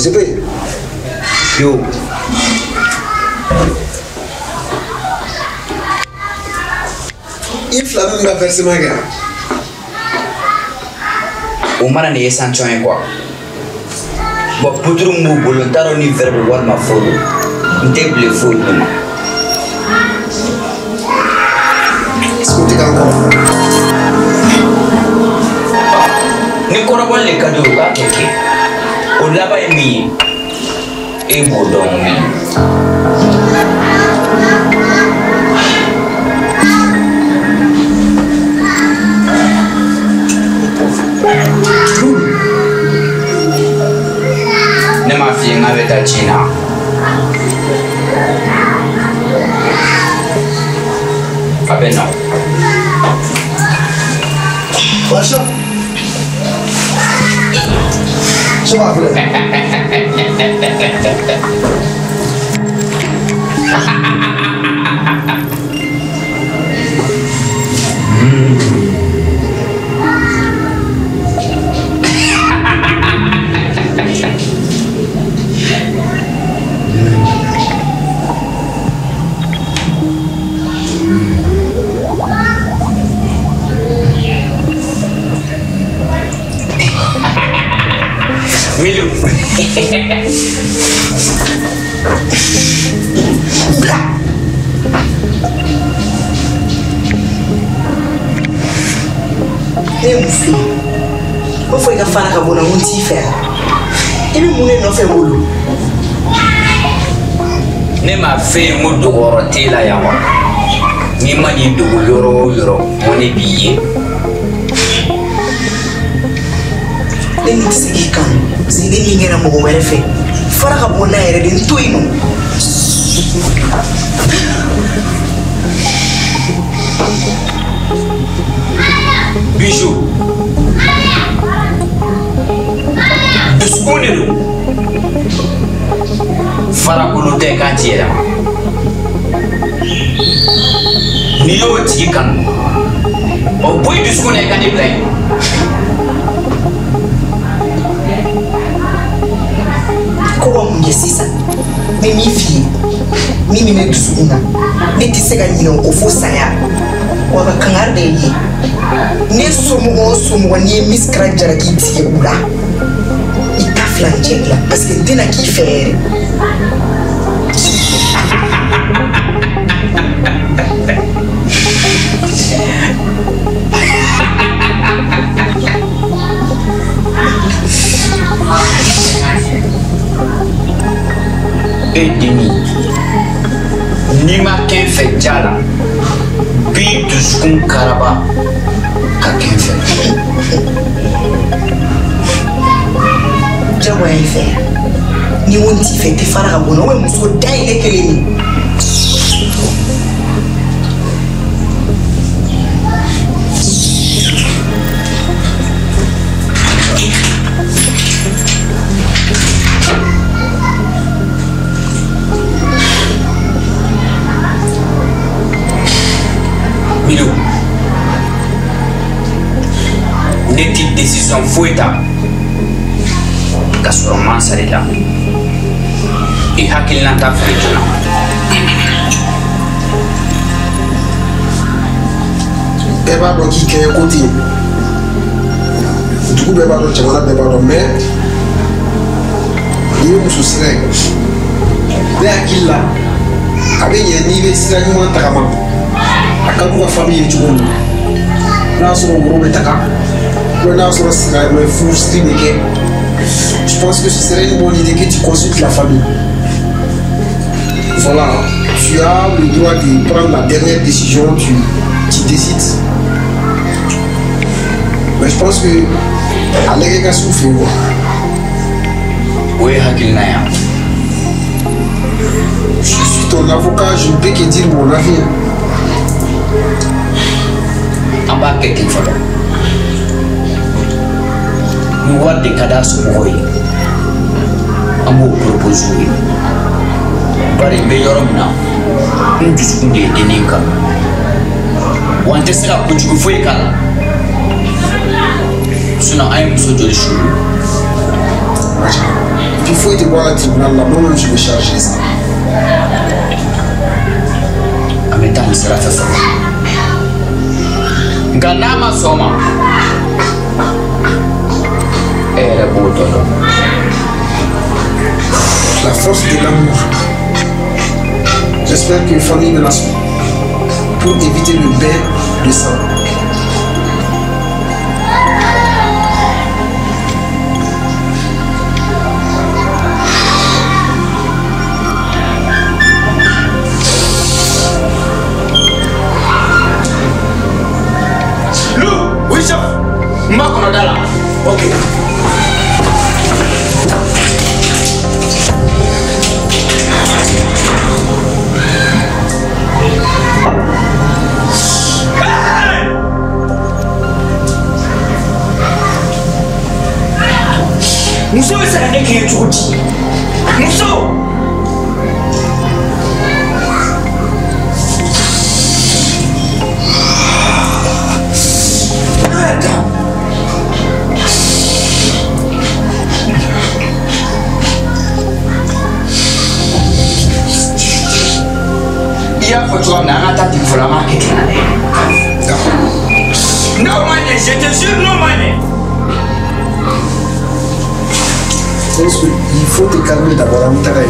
Zibe. Yo. I fila ninnu ka versement kɛ. O mana nin ye sanction ye quoi. Bon, puturu min b'u bolo n t'a dɔn ni vrai don walima faux don. N tɛ bilen foyi d'u ma. Est-ce que o tɛ k'an kɔrɔ? Ni kɔrɔbɔli de ka di u ye, u k'a kɛ kɛ. O laban ye min ye, e b'o dɔn min. Ne m'a f'i ye n k'a bɛ taa ci na. A bɛ na. Wa chef. Chef a filɛ. Milou. Bila. Ne ye mun f'i ye? N b'a fɔ i ka fara ka bɔ n na, n ko n t'i fɛ yan. I bɛ mun de nɔfɛ n bolo? Ne m'a f'e ye n ko dogoyɔrɔ t'e la yan wa? N'i ma n'i dogo yɔrɔ o yɔrɔ, n ko ne b'i ye. Ne ni tɛ se k'i kanu parce que ne ni kɛra mɔgɔ wɛrɛ fɛ. Fara ka bɔ n na yɛrɛ de, n to yen nɔ. Bijou. Dusukun de don. Farakolo tɛ k'a ti yɛlɛma. N'i y'o tigi kanu, o bɔ i dusukun na i ka ne bila yen. Ko ka mun kɛ sisan? N bɛ min f'i ye, min bɛ ne dusukun na, ne tɛ se ka ɲinɛ o kɔ fo saya. Wa ka kangari da i ye. Ne somɔgɔ o somɔgɔ n'i ye Misikara jalaki tigɛ u la, i ta fila ni cɛ dilan parce que n tɛna k'i fɛ yɛrɛ. E denni, n'i ma kɛ n fɛ ja la, b'i dusukun karaba ka kɛ n fɛ. Jagoya i fɛ yan. Ni n ko n t'i fɛ, i tɛ fara ka bɔ n na. O ye muso da ye ne kelen ye. Milou, ne ti décision foyi ta ka sɔrɔ mansa de la. I hakilina t'a fɛ joona. Bɛɛ b'a dɔn k'i kɛɲɛ ko tɛ yen. Dugu bɛɛ b'a dɔn, jamana bɛɛ b'a dɔn, mais n'i ye muso sira ye, ne hakili la a bɛ ɲɛ n'i bɛ sira ɲuman tagama. A ka d'u ka famille ye cogo min na, n'a y'a sɔrɔ woro bɛ taga, ou n'a y'a sɔrɔ silamɛ furusiri bɛ kɛ, je pense que ce serait une bonne idée que tu consultes la famille. Voilà, tu as le droit de prendre la dernière décision, tu décides. Mais je pense que a lajɛ ka s'u fɛ yen quoi. O ye hakilina ye. Je suis ton avocat, je ne peux que dire mon avis. An b'a kɛ ten fɔlɔ. Ni wari de ka d'a somɔgɔw ye, an b'o propose u ye. Bari n bɛ yɔrɔ min na, n dusukun de ye dennin kanu. Wa n tɛ se ka kojugu foyi k'a la. Sinon an ye muso joli su. Et puis Puis foyi tɛ bɔ a la tribunal la, moi-même je vais charger ça. An bɛ taa nin sira fɛ fɔlɔ. Nka n'a ma sɔn o ma, e yɛrɛ b'o tɔ dɔn. La force de l'amour. J'espère que famille menace pour éviter le bain de sang. Lou, oui chef. N b'a kɔnɔ da la. Ok. Muso bɛ se ka ne kɛ cogo di? Muso! I y'a fɔ cogoya min na, an ka taa ten fɔlɔ, an b'a kɛ ten na dɛ. N'o ma ɲɛ, je te jure, n'o ma ɲɛ. Je pense qu'il faut te calmer d'abord, an bɛ taga yen.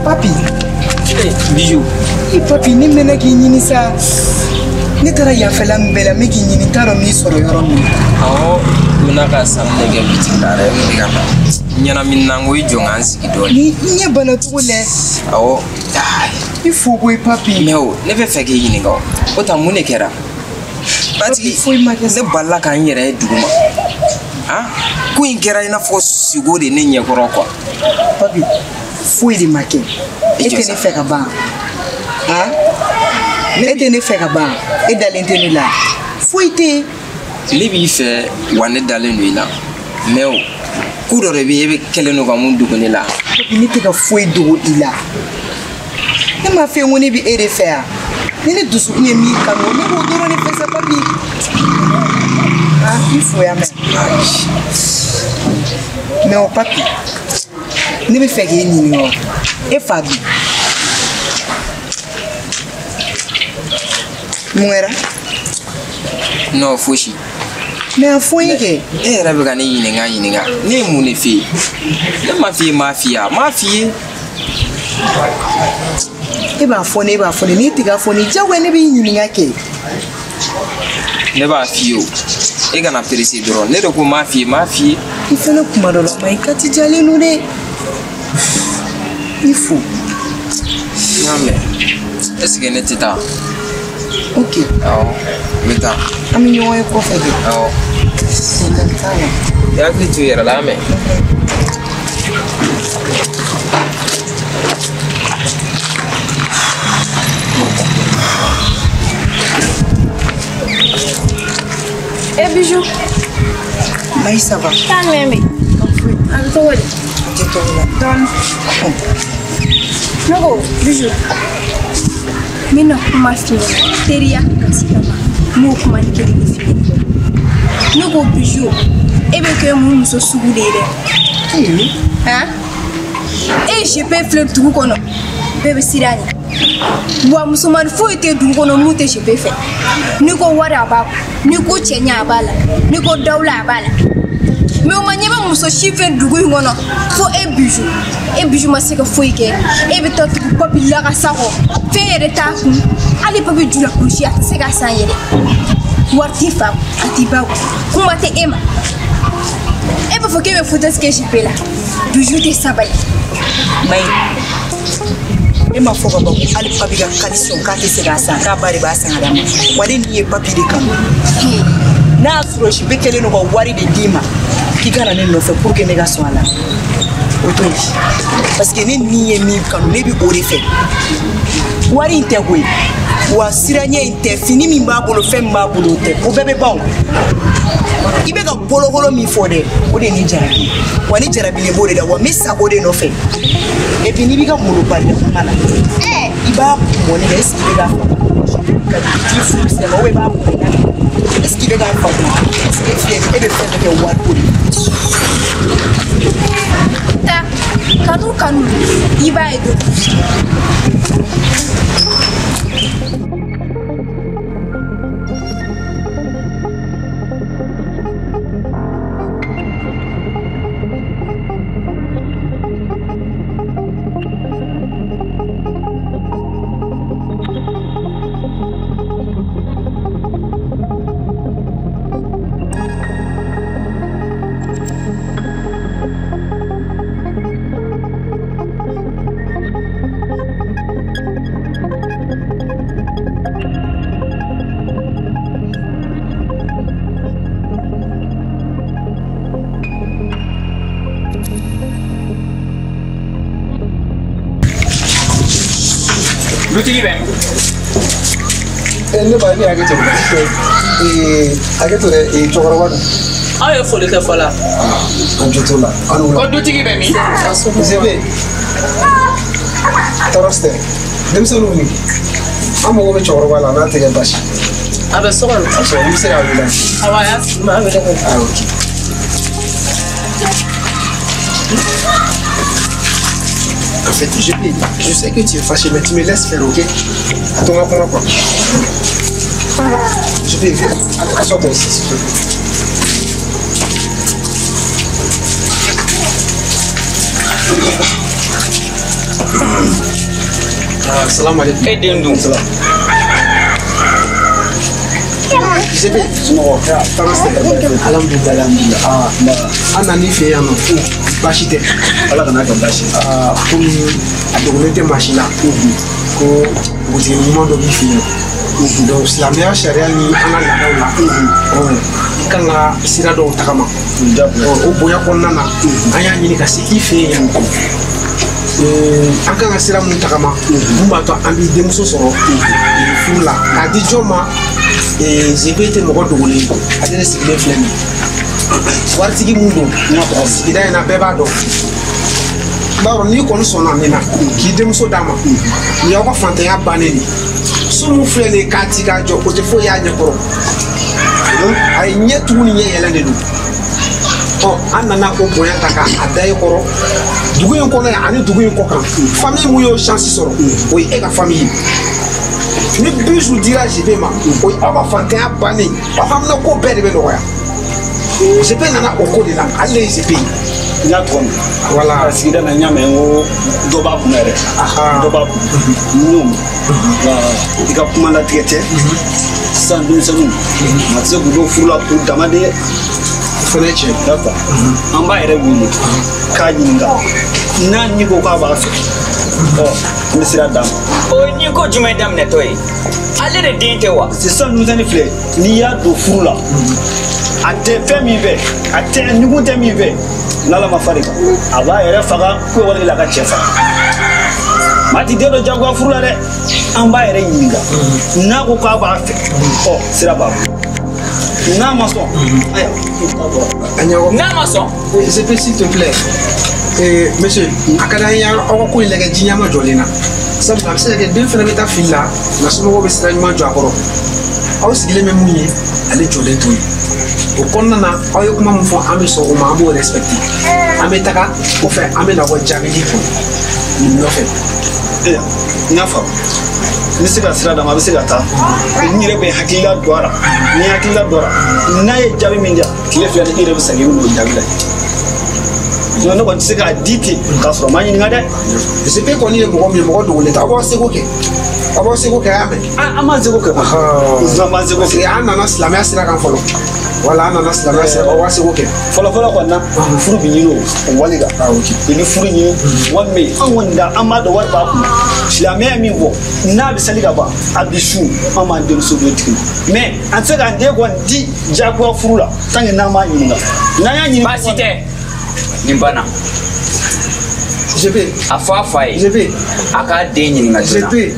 Papi. Bijou. I papi, ne mɛnna k'i ɲini sa. Ne taara yanfɛla min bɛɛ la, n bɛ k'i ɲini, n t'a dɔn n b'i sɔrɔ yɔrɔ min. Awɔ, donna ka safunɛ kɛ bitigi la dɛ, n bɛ ka na. Ɲɛnamina n ko i jɔ n ka n sigi dɔɔnin. Ni i ɲɛ bana cogo lɛ. Awɔ. I fo koyi papi. Mais o, ne bɛ fɛ k'i ɲininka o. O ta mun de kɛra? Batigi, foyi ma kɛ. Ne balila ka n yɛrɛ ye dugu ma. Han? Ko in kɛra i n'a fɔ sogo de ne ɲɛkɔrɔ quoi. Papi, foyi de ma kɛ. E tɛ ne fɛ ka ban. Han? E tɛ ne fɛ ka ban. E dalen tɛ ne la. Foyi tɛ yen. Ne b'i fɛ wa ne dalen don i la. Mais o, ko dɔ de bɛ yen e bɛ kɛlen don ka mun dogo ne la. Papi, ne tɛ ka foyi dogo i la. Ne m'a f'i ye ko ne bɛ e de fɛ yan. Ni ne dusukun ye min kanu, ne b'o dɔrɔn de fɛ sa papi. Ah, i fo ya mɛn. Mais o papi, ne bɛ fɛ k'e ɲininka o. E fa dun? Mun kɛra? Non, fosi. Mais a fɔ n ye kɛ. E yɛrɛ bɛ ka ne ɲininka. Ne ye mun de f'e ye? Ne ma f'i ye, m'a f'i ye, m'a f'i ye. E b'a fɔ ne, e b'a fɔ ne, n'i tɛ k'a fɔ ne, diyagoya ne b'i ɲininka kɛ. Ne b'a f'i ye o. E kana pressé dɔrɔn. Ne de ko m'a f'i ye, m'a f'i ye. I fana kuma dɔ la, ma i kati jalen don dɛ. I fo. N y'a mɛn. Est ce que ne tɛ taa? Ok. Awɔ, n bɛ taa. An bɛ ɲɔgɔn ye kɔfɛ kɛ. Awɔ. Problème t'a la. I hakili to i yɛrɛ la, a mɛn. Eh Bijou. Maï, ça va. Taa mɛn bɛ. A bɛ cogo di? A tɛ tɔgɔ la. Dɔɔni. Ne ko Bijou, n bɛna kuma f'i ɲɛna teriya kasi kama, n b'o kuma ni kelen de f'i ɲɛna. Ne ko Bijou, e bɛ kɛ mun muso sugu de ye dɛ? Han? E ye GP filɛ dugu kɔnɔ, bɛɛ bɛ siran a ɲɛ. Wa musomanin foyi tɛ dugu kɔnɔ mun tɛ GP fɛ. N'i ko wari a b'a kun, n'i ko cɛɲɛ a b'a la, n'i ko dawula a b'a la. Mais o ma ɲɛ bɛ muso si fɛ dugu in kɔnɔ fo e Bijou. E Bijou ma se ka foyi kɛ. E bɛ taa tugu papi lagasa kɔ. Fɛn yɛrɛ t'a kun. Hali papi ju la kulusi a tɛ se k'a san yɛrɛ. Wari t'i fa kun, a t'i ba kun. Kuma tɛ e ma. E b'a fɔ k'e bɛ foutaise kɛ GP la. Bijou tɛ sabali. Mayi, e ma fɔ ka ban ko hali papi ka caleçon k'a tɛ se k'a san, k'a ba de b'a san ka d'a ma. Wa ne nin ye papi de kanu. N'a y'a sɔrɔ GP kɛlen don ka wari de d'i ma, k'i ka na ne nɔfɛ pour que ne ka sɔn a la. O to yen. Parce que ne nin ye min kanu, ne bɛ o de fɛ. Wari in tɛ koyi. Wa siranɲɛ in tɛ fini min b'a bolo fɛn min b'a bolo o tɛ o bɛɛ bɛ ban o. I bɛ ka bolokolo min fɔ dɛ o de ye ni jarabi ye wa ni jarabilen b'o de la wa n bɛ sa o de nɔfɛ et puis n'i b'i ka molobaliya kuma la i b'a kun bɔ ne la est ce que i bɛ k'a faamu ka di furu sɛmɛ ou i b'a kun ne la est ce que i bɛ k'a faamu parce que e filɛ e bɛ fɛn bɛɛ kɛ wariko de. Ta kanu kanu i b'a ye don. Dutigi bɛ ne ba ne hakɛ to hakɛ to dɛ cɛkɔrɔba don. Aw ye foli kɛ fɔlɔ. An jo t'o la. Ko dutigi bɛ min? Zebe tɔɔrɔ tɛ denmisɛnninw ni an mago bɛ cɛkɔrɔba la n'a tɛ kɛ baasi. A bɛ so kɔnɔ. A sɔrɔ i bɛ se k'a wele. Awɔ a y'a a wele kɛ. Ah ok. En fait, je sais que tu es fâché, mais tu me laisses faire, ok? Attends, on va quoi? Je vais. Assois-toi ici, s'il te plaît. Ah, salam alaikum. E den dun. Salam. Zebe, alhamdulillah, alhamdulillah. Ah, an nan'i fɛ yan nɔ. Baasi tɛ. Ala kana kɛ baasi ye. Komi a dogolen tɛ maa si la. Ko npogotigi ɲuman dɔ b'i fɛ yen. Donc silamɛya sariya ni an ka laadaw la. I kan ka sira dɔw tagama. O bonya kɔnɔna na, an y'a ɲini ka se i fɛ yen yan. An kan ka sira mun tagama, mun b'a to an b'i denmuso sɔrɔ furu la. K'a di jɔn ma, Zebe tɛ mɔgɔ dogolen ye. Ale de sigilen filɛ nin ye. Waritigi mun don, sigida in na bɛɛ b'a dɔn. B'a dɔn n'i kɔni sɔnna nin na k'i denmuso d'a ma, nin y'aw ka fantanya bannen de ye. So mun filɛ nin ye k'a ci k'a jɔ, o tɛ foyi y'a ɲɛkɔrɔ. A ye ɲɛ tugun ni ɲɛ yɛlɛ de don. Ɔ an nana o bonya ta k'a da e kɔrɔ. Dugu in kɔnɔ yan ani dugu in kɔ kan, famille mun y'o chance sɔrɔ, o ye e ka famille ye. Ni Bijou dira Zebe ma, o ye aw ka fantanya bannen, aw ka ko bɛɛ de bɛ nɔgɔya. Zebe nana o ko de la, ale de ye Zebe ye. N y'a tɔgɔ mɛn. Voilà. Sigida la n y'a mɛn ko dɔ b'a kunna yɛrɛ. Dɔ b'a kun. N y'o mɛn. Nka i ka kuma latigɛ tɛ. Sisan denmisɛnninw, a tɛ se k'u don furu la k'u dama de. O fana ye tiɲɛ ye. D'accord. An b'a yɛrɛ wele k'a ɲininka. N'a ni ko k'a b'a fɛ. Ɔ an bɛ sira d'a ma. O ye ni ko jumɛn daminɛtɔ ye? Ale de den tɛ wa? Sisan denmisɛnnin filɛ, n'i y'a don furu la, a tɛ fɛn min fɛ, a tɛ ɲugun tɛ min fɛ, n'Ala ma far'i kan, a b'a yɛrɛ faga ko wali la ka cɛ faga. Maa ti den dɔ jagoya furu la dɛ, an b'a yɛrɛ ɲininka. N'a ko k'a b'a fɛ, ɔ sira b'a bolo. N'a ma sɔn, ayiwa. N'a ma sɔn. Zebe s'il te plaît. Monsieur, a ka d'an ye aw ka ko in lajɛ ji ɲɛma jɔlen na. Sabula a bɛ se ka kɛ den fana bɛ taa fili la, nka somɔgɔw bɛ sira ɲuman jɔ a kɔrɔ. Aw sigilen bɛ mun ye, ale jɔlen t'o ye. O kɔnɔna na, aw ye kuma min fɔ, an bɛ sɔn o ma, an b'o respecter. An bɛ taga kɔfɛ, an bɛ na aw ka jaabili kɔnɔ nin nɔfɛ. N y'a faamu. N bɛ se ka sira d'a ma, a bɛ se ka taa. N yɛrɛ bɛ hakilila don a la. Ni hakilila don a la, n'a ye jaabi min di yan, tile fila ni i yɛrɛ bɛ segin i bɛ n'o jaabi lajɛ. Ne kɔni tɛ se k'a di ten k'a sɔrɔ n ma ɲininka dɛ. Zebe kɔni ye mɔgɔ min ye, mɔgɔ dogolen tɛ. Aw b'aw seko kɛ. Aw b'aw seko kɛ, a y'a mɛn. An b'an seko kɛ kɔni. An b'an seko kɛ. Parce que an nana silamɛya sira kan fɔlɔ. Wala an nana silamɛya sira kan, aw b'a seko kɛ. Fɔlɔ fɔlɔ kɔni na, furu bi ɲini o wali kan. I bɛ furu ɲini wari min an kɔni da an b'a dɔn wari b'a kun. Silamɛya ye min fɔ, n'a bɛ sali ka ban, a bɛ sun, an b'an denmuso don tigi ma. Mais an tɛ se k'an den kɔni di diyagoya furu la tant que n'an m'a ɲininka. N'an y'a ɲininka. Baasi tɛ. Nin banna. Zebe. A fɔ a fa ye. Zebe. A k'a den ɲininka joona. Zebe.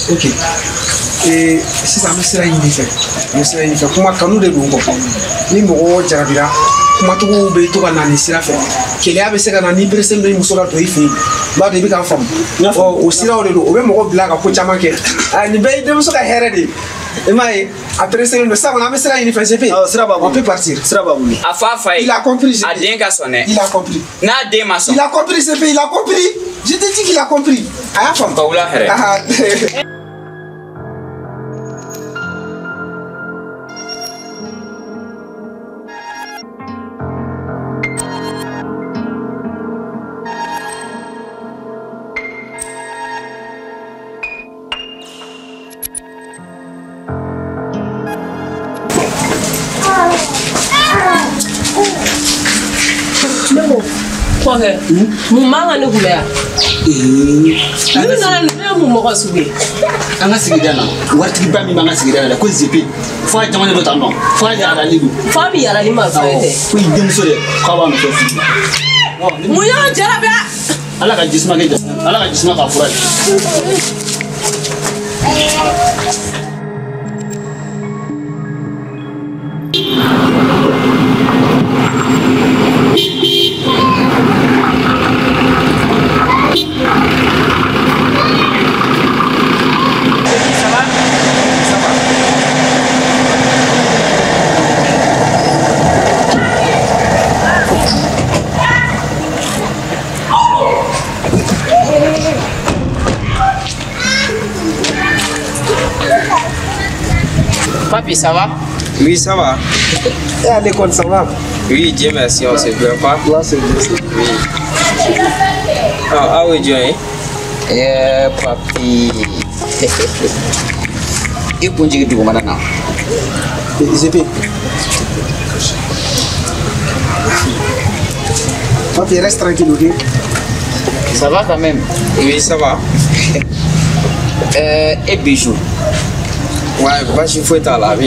Ok. Sisan an bɛ sira ɲini fɛ. An bɛ sira ɲini fɛ. Kuma kanu de don kɔ. Ni mɔgɔ jarabira, kumatigiw bɛ to ka na nin sira fɛ. Keleya bɛ se ka na ni pressé bɛ muso la don i fɛ yen. I b'a dɔn i bɛ k'a faamu. O siraw de don. O bɛ mɔgɔ bila ka ko caman kɛ. Nin bɛɛ ye denmuso ka hɛrɛ de ye. I m'a ye, a pressé don. Sisan kɔni an bɛ sira ɲini fɛ CP. Sira b'a bolo. On peut partir. Sira b'a bolo. A fa fa ye. Il a compris. A den ka sɔn dɛ. Il a compris. N'a den ma sɔn. Il a compris CP, il a compris. Je te dis qu'il a compris. A y'a faamu. Ka wula hɛrɛ. Kɔkɛ, mun man kan ne kun bɛ yan? Ninnu nana ninnu ye mun mɔgɔ sugu ye? An ka sigida la, waritigiba min b'an ka sigida la dɛ, ko Zepe, f'a jamana dɔ tan nɔ, f'a yaalalen don. F'a bɛ yaalali ma fɛn tɛ. Ko i denmuso dɛ, k'a b'a nɔfɛ furu la. Mun y'o jarabi? Ala ka jisuma kɛ jara, Ala ka jisuma k'a fura ye. Papi, ça va? Oui, ça va. Et à l'école, ça va? Oui, Dieu merci, on se plaint pas. Là, c'est bien. Oui. Ah, ah oui, Dieu, hein? Eh, papi. Et pour dire du maintenant. ZP. Papi, reste tranquille, ok? Ça va quand même? Oui, ça va. Et bijou. Ouais, basi foyi t'a la, a bɛ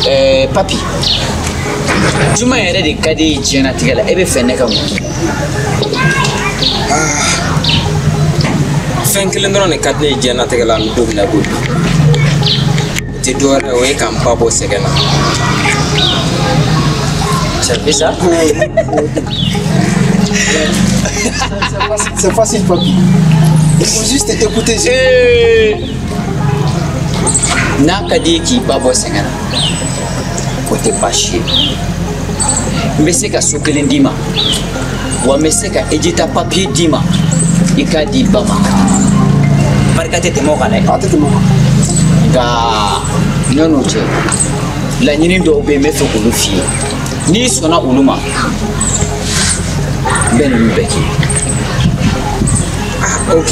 yen. Papi, juma yɛrɛ de ka di e ye diɲɛlatigɛ la, e bɛ fɛ ne ka mun kɛ? Fɛn kelen dɔrɔn de ka di ne ye diɲɛlatigɛ la an bɛ don min na ko bi. O tɛ dɔwɛrɛ ye, o ye k'an ba bɔ sɛgɛn na. C'est fait ça? C'est facile, papi. Il faut juste écouter. N'a ka di k'i ba bɔ sɛgɛn na, o tɛ baasi ye. N bɛ se ka so kelen d'i ma, wa n bɛ se ka ejita papiye d'i ma, i k'a di ba ma ka taa. Barika tɛ tɛmɛ o kan dɛ. A tɛ tɛmɛ o kan. Nka ɲɔn'o cɛ, laɲini dɔw bɛ yen n bɛ fɛ k'olu f'i ye. N'i sɔnna olu ma, n bɛ ninnu bɛɛ k'i ye. Ah, ok.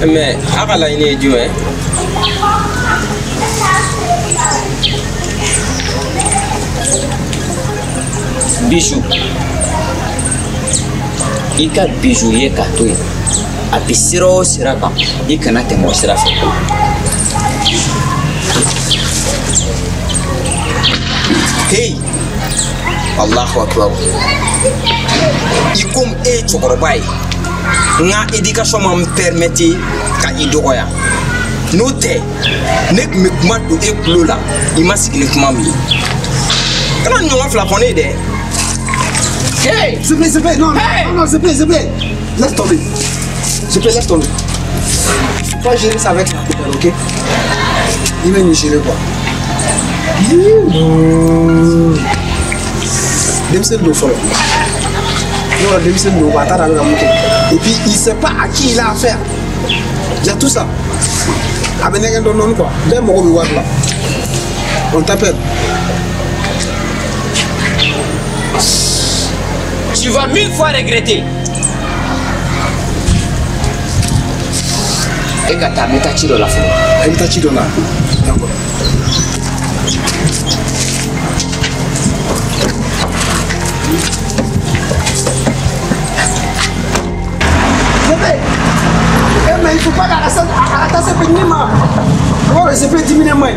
Mais a ka laɲini ye jumɛn ye? Bijou. I ka bijou ye k'a to yen. A bɛ sira o sira kan, i kana tɛmɛ o sira fɛ. Hey! Allahu akbar. I komi e ye cɛkɔrɔba ye, n ka éducation ma n permettre ka i dɔgɔya. N'o tɛ, ne tun bɛ kuma don e tulo la, i ma sigi ni kuma min ye. Kana nin ɲɔgɔn fila fɔ ne ye dɛ. Hey! S'il te plaît, non, hey! Non, non, s'il te plaît, laisse tomber. S'il te plaît, laisse tomber. Faut pas gérer ça avec la coupelle, ok? Il va nous gérer quoi? Denmisɛnnin don fɔlɔ. Yɔrɔ denmisɛnnin don, a t'a dɔn a bɛ ka mun kɛ. Et puis, il sait pas à qui il a affaire. Il y a tout ça. A bɛ nɛgɛn dɔɔnin dɔɔnin quoi. Bɛɛ mago bɛ wari la. On t'appelle. Tu vas mille fois regretter. E ka taa, n bɛ taa ci dɔ la fɔlɔ. E bɛ taa ci dɔ la. D'accord. Eh mais il faut pas qu'à se peigner ma. Oh, c'est peut diminuer moi.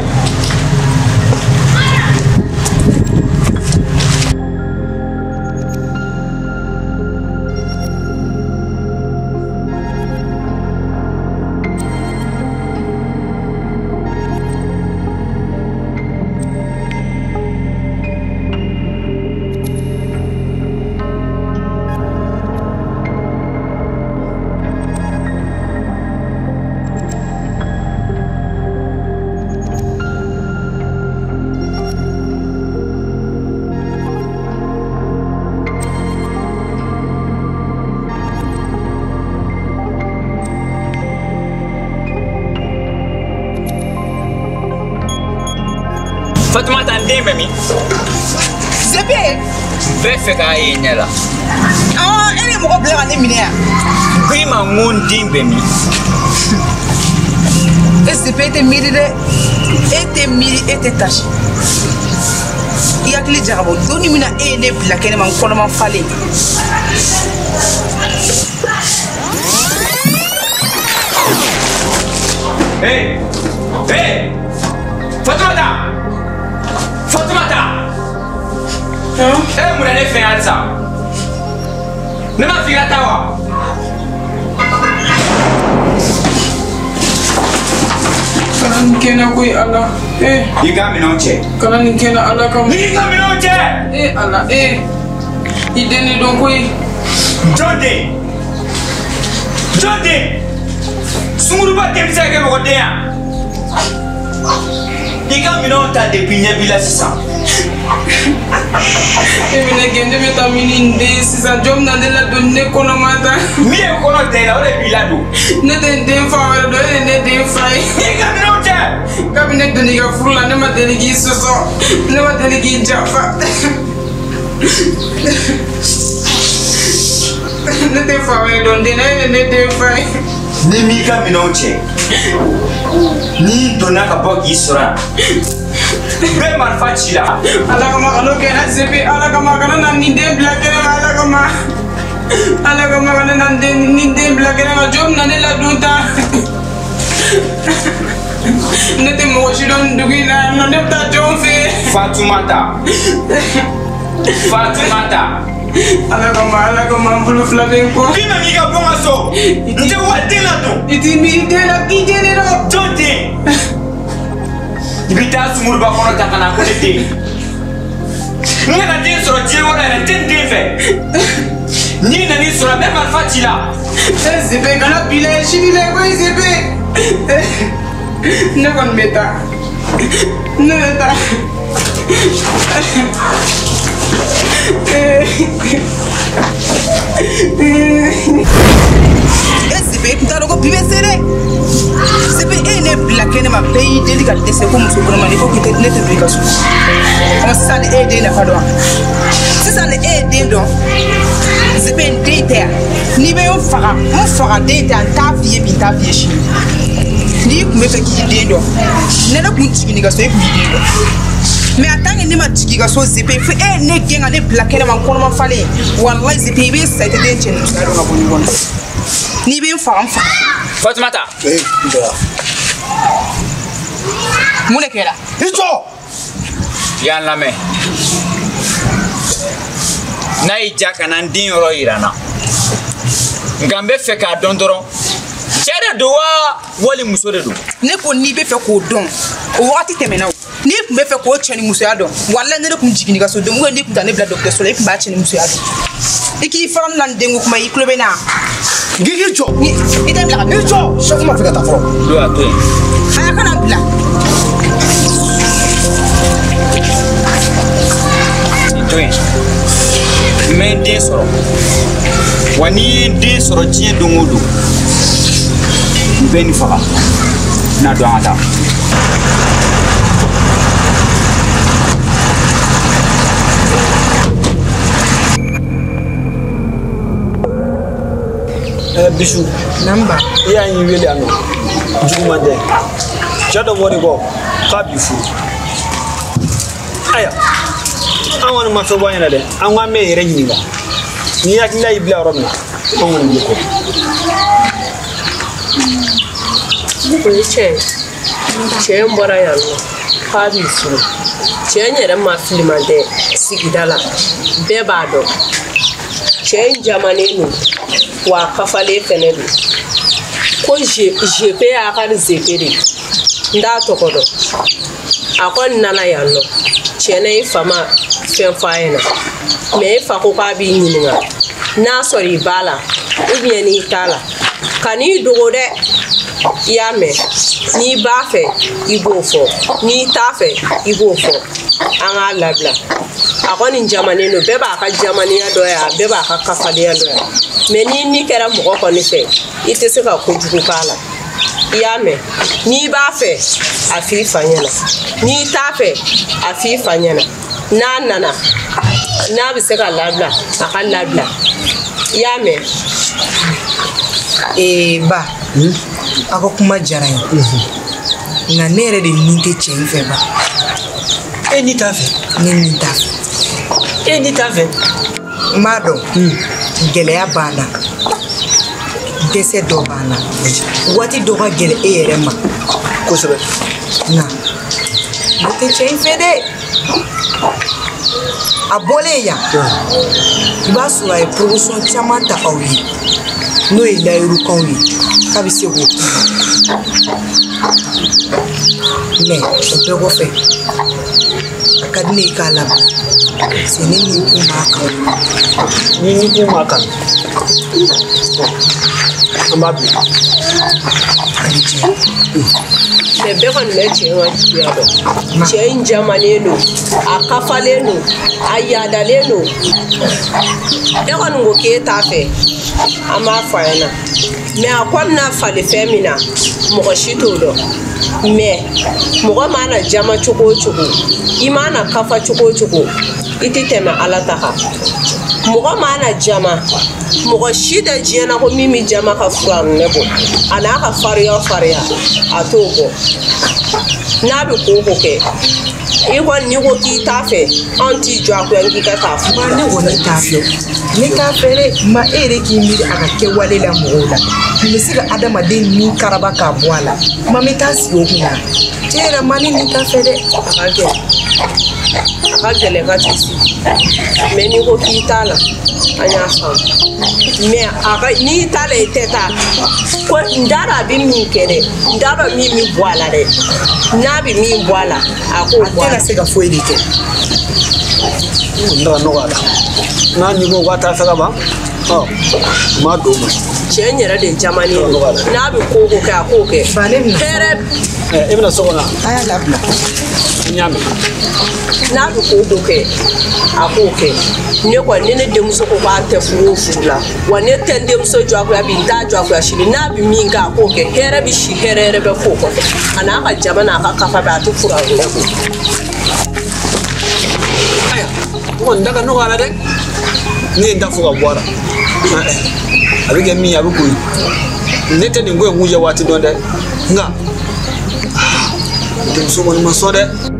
N den bɛ min? Zepe! N bɛ fɛ k'a ye ɲɛ la. E de ye mɔgɔ bila ka ne minɛ yan. N ko i ma n ko n den bɛ min? E Zepe e tɛ miiri dɛ. E tɛ miiri, e tɛ tasi. I hakili jagabɔ don min na e ye ne bila kɛnɛma n kɔnɔma falen. Hey! Hey! Fatumata! Fatumata! E mun na ne fɛ yan halisa? Ne ma f'i ka taa wa? Kana nin kɛ n na koyi Ala. I ka minɛnw cɛ. Kana nin kɛ n na Ala kama. I ka minɛnw cɛ! Ala I den de don koyi. Jɔn den? Jɔn den? Sunguruba den bɛ se ka kɛ mɔgɔ den ya? I ka minɛnw ta depuis ɲɛ b'i la sisan. E bɛ ne gɛn, ne bɛ taa min ni n den ye sisan, jɔn bɛ na ne ladon ne kɔnɔma ta. Min ye kɔnɔ da i la o de b'i ladon. Ne tɛ n den fa wɛrɛ dɔn, e de ye ne den fa ye. I ka minɛnw cɛ. Kabini ne donna i ka furu la, ne ma deli k'i sɔsɔ, ne ma deli k'i janfa. Ne tɛ fa wɛrɛ dɔn den na, e de ye ne den fa ye. Ni m'i ka minɛnw cɛ, n'i donna ka bɔ k'i sɔrɔ yan, bɛɛ marifa ci la. Ala kama kan'o kɛ n na Zepe, Ala kama kana na nin den bila kɛnɛ ma, Ala kama. Ala kama kana na nin den bila kɛnɛ ma, jɔn bɛ na ne ladon tan? Ne tɛ mɔgɔ si dɔn nin dugu in na yan nɔ, ne bɛ taa jɔn fɛ yen? Fatumata. Fatumata. Ala kama, Ala kama, n bolo fila bɛ n kɔ. K'i nana i ka bɔ n ka so. N tɛ wa den ladon. I t'i miiri den la, k'i den de don. Jɔn den? I bɛ taa sunguruba kɔnɔ ta ka na ko ne den. N kana den sɔrɔ diɲɛ kɔnɔ yɛrɛ, n tɛ n den fɛ. N'i nan'i sɔrɔ n bɛ marifa ci la. Zepe kana bi la sini la koyi Zepe. Ne kɔni bɛ taa. Ne bɛ taa. E Zepe i tun t'a dɔn ko bi bɛ se dɛ. Zepe e ye ne bila kɛnɛ ma, bɛɛ y'i deli ka dɛsɛ ko muso kɔnɔma n'i ko k'i tɛ ne tɛ don i ka so. Ɔ sisan de e ye den nafa dɔn wa? Sisan de e ye den dɔn? Zepe n den tɛ yan. N'i bɛ n faga, n faga den tɛ yan, n t'a f'i ye bi, n t'a f'i ye sini. N'i tun bɛ fɛ k'i den dɔn, ne ne kun jiginna i ka so, e kun b'i den dɔn. Mais en tant que ne ma jigin i ka so Zepe, fo e ye ne gɛn ka ne bila kɛnɛ ma n kɔnɔma falen. Walayi Zepe i bɛ sa i tɛ den cɛ ni musoya dɔn ka bɔ ɲɔgɔn na. N'i bɛ n faga, n faga. Fatumata. N jɔra. Mun de kɛra? I jɔ! I y'an lamɛn. N'a y'i diya ka na n den yɔrɔ yira n na. Nka n bɛ fɛ k'a dɔn dɔrɔn, cɛ de don wa wali muso de don? Ne ko n'i bɛ fɛ k'o dɔn, o wagati tɛmɛna o. N'i tun bɛ fɛ k'o cɛ ni musoya dɔn, walayi ne de tun jiginna i ka so don, n'i tun taa ne bila dɔgɔtɔrɔso la, i tun b'a cɛ ni musoya dɔn. I k'i fara ne la ni denko kuma ye, i tulo bɛ n na? K'i jɔ! I tɛ n bila ka taa. I jɔ! Sɛfu ma fɛ ka taa fɔlɔ. Don a to yen. A kana n bila. I to yen. N bɛ n den sɔrɔ. Wa n'i ye n den sɔrɔ diɲɛ don o don, n bɛ nin faga. N'a don an ka taa. Bijou. Namba. I y'a y'i wele yan nɔ. Juguman tɛ. Cɛ dɔ bɔr'i kɔ k'a b'i furu. Ayiwa, an kɔni ma fɛn bɔ an yɛrɛ dɛ. An ko an bɛ yɛrɛ ɲininka. N'i hakilila y'i bila yɔrɔ min na, an kɔni b'i kɔ. O ye tiɲɛ ye. Cɛ in bɔra yan nɔ k'a b'i furu. Cɛ in yɛrɛ ma filiman tɛ sigida la. Bɛɛ b'a dɔn. Cɛ in jamanen don. Wa a kafalen fɛnɛ don. Ko zepe y'a ka zepe de. N t'a tɔgɔ dɔn. A kɔni nana yan nɔ. Tiɲɛna i fa ma fɛn fɔ a ɲɛna. Mɛ e fa ko k'a b'i ɲininka. N'a sɔrɔ i b'a la ou bien n'i t'a la. Kan'i dogo dɛ. I y'a mɛn. N'i b'a fɛ i b'o fɔ. N'i t'a fɛ i b'o fɔ. An k'a labila. A kɔni jamanen don. Bɛɛ b'a ka jamanenya dɔn yan, bɛɛ b'a ka kafadenya dɔn yan. Mɛ n'i ni kɛra mɔgɔ kɔni fɛ, i tɛ se ka kojugu k'a la. I y'a mɛn, n'i b'a fɛ a f'i fa ɲɛna, n'i t'a fɛ a f'i fa ɲɛna. N'a nana n'a bɛ se ka labila a ka labila. I y'a mɛn? Ee ba, aw ka kuma diyara n ye, nka ne yɛrɛ de nin tɛ cɛ in fɛ ba. E ni t'a fɛ? Ne nin t'a fɛ. E ni t'a fɛ? N b'a dɔn gɛlɛya b'an na, dɛsɛ dɔ b'an na, waati dɔ ka gɛlɛn e yɛrɛ ma. Kosɛbɛ. Nka ne tɛ cɛ in fɛ dɛ. A bɔlen yan, i b'a sɔrɔ a ye promotion caman ta aw ye, n'o ye layirukanw ye k'a bɛ se k'o k'i ye. Mɛ o bɛɛ kɔfɛ, a ka di ne ye k'a labila, parce que ne ni kun b'a kanu. Ni kun b'a kanu, an b'a bila. A ni ce. Mɛ bɛɛ kɔni bɛ cɛ in ka juguya dɔn. Cɛ in jamanen don, a kafalen don, a yaadalen don. E kɔni ko k'e t'a fɛ, an b'a fɔ a ɲɛna. Mɛ a kɔ bɛna falen fɛn min na, mɔgɔ si t'o dɔn. Mɛ mɔgɔ mana jama cogo o cogo, i mana kafa cogo o cogo, i tɛ tɛmɛ Ala ta kan. Mɔgɔ mana jama, mɔgɔ si tɛ diɲɛ na ko min bɛ jama ka fura minɛ bɔ, a n'a ka farinya o farinya, a t'o bɔ. N'a bɛ ko o ko kɛ, i kɔni n'i ko k'i t'a fɛ, anw t'i jɔ a kunna k'i ka taa furu la. Ne kɔni t'a fɛ, ne t'a fɛ dɛ. Ma e yɛrɛ k'i miiri a ka kɛwale la mɔgɔw la, nin bɛ se ka adamaden min karaba k'a bɔ a la, ma n bɛ taa sigi o kunna. Tiɲɛ yɛrɛ ma ne nin t'a fɛ dɛ. A ka gɛlɛn, a ka gɛlɛn ka t'i sigi. Mɛ n'i ko k'i t'a la, an y'a faamu. Mɛ a ka n'i t'a la i tɛ taa. Ko n t'a dɔn a bɛ min kɛ dɛ, n t'a dɔn min bɛ bɔ a la dɛ. N'a bɛ min bɔ a la, a k'o bɔ a la. A tɛna se ka foyi de kɛ. N da nɔgɔ a la. N'a ni ko k'a t'a fɛ ka ban, ɔ n m'a don o ma. Cɛ in yɛrɛ de jamanen don. N'a bɛ ko o ko kɛ, a k'o kɛ. Ba ne bɛna. Hɛrɛ. E bɛna so kɔnɔ? A y'a labila. N y'a mɛn. N'a bɛ ko o ko kɛ, a k'o kɛ. Ne kɔni ni ne denmuso ko k'a tɛ furu o furu la, wa ne tɛ n denmuso jɔ a kunna bi, n t'a jɔ a kunna sini. N'a bɛ min kɛ, a k'o kɛ. Hɛrɛ bɛ si, hɛrɛ yɛrɛ bɛ k'o kɔfɛ. A n'a ka jama n'a ka kafa bɛɛ, a tɛ furu a yɛrɛ kɔ. Ayiwa, n kɔni da ka nɔgɔ a la dɛ. Ne ye n da fɔ ka bɔ a la. A bɛ kɛ min ye, a bɛ k'o ye. Ne tɛ nin ko in kunjɛ waati dɔn dɛ. Nka denmuso kɔni ma sɔn dɛ.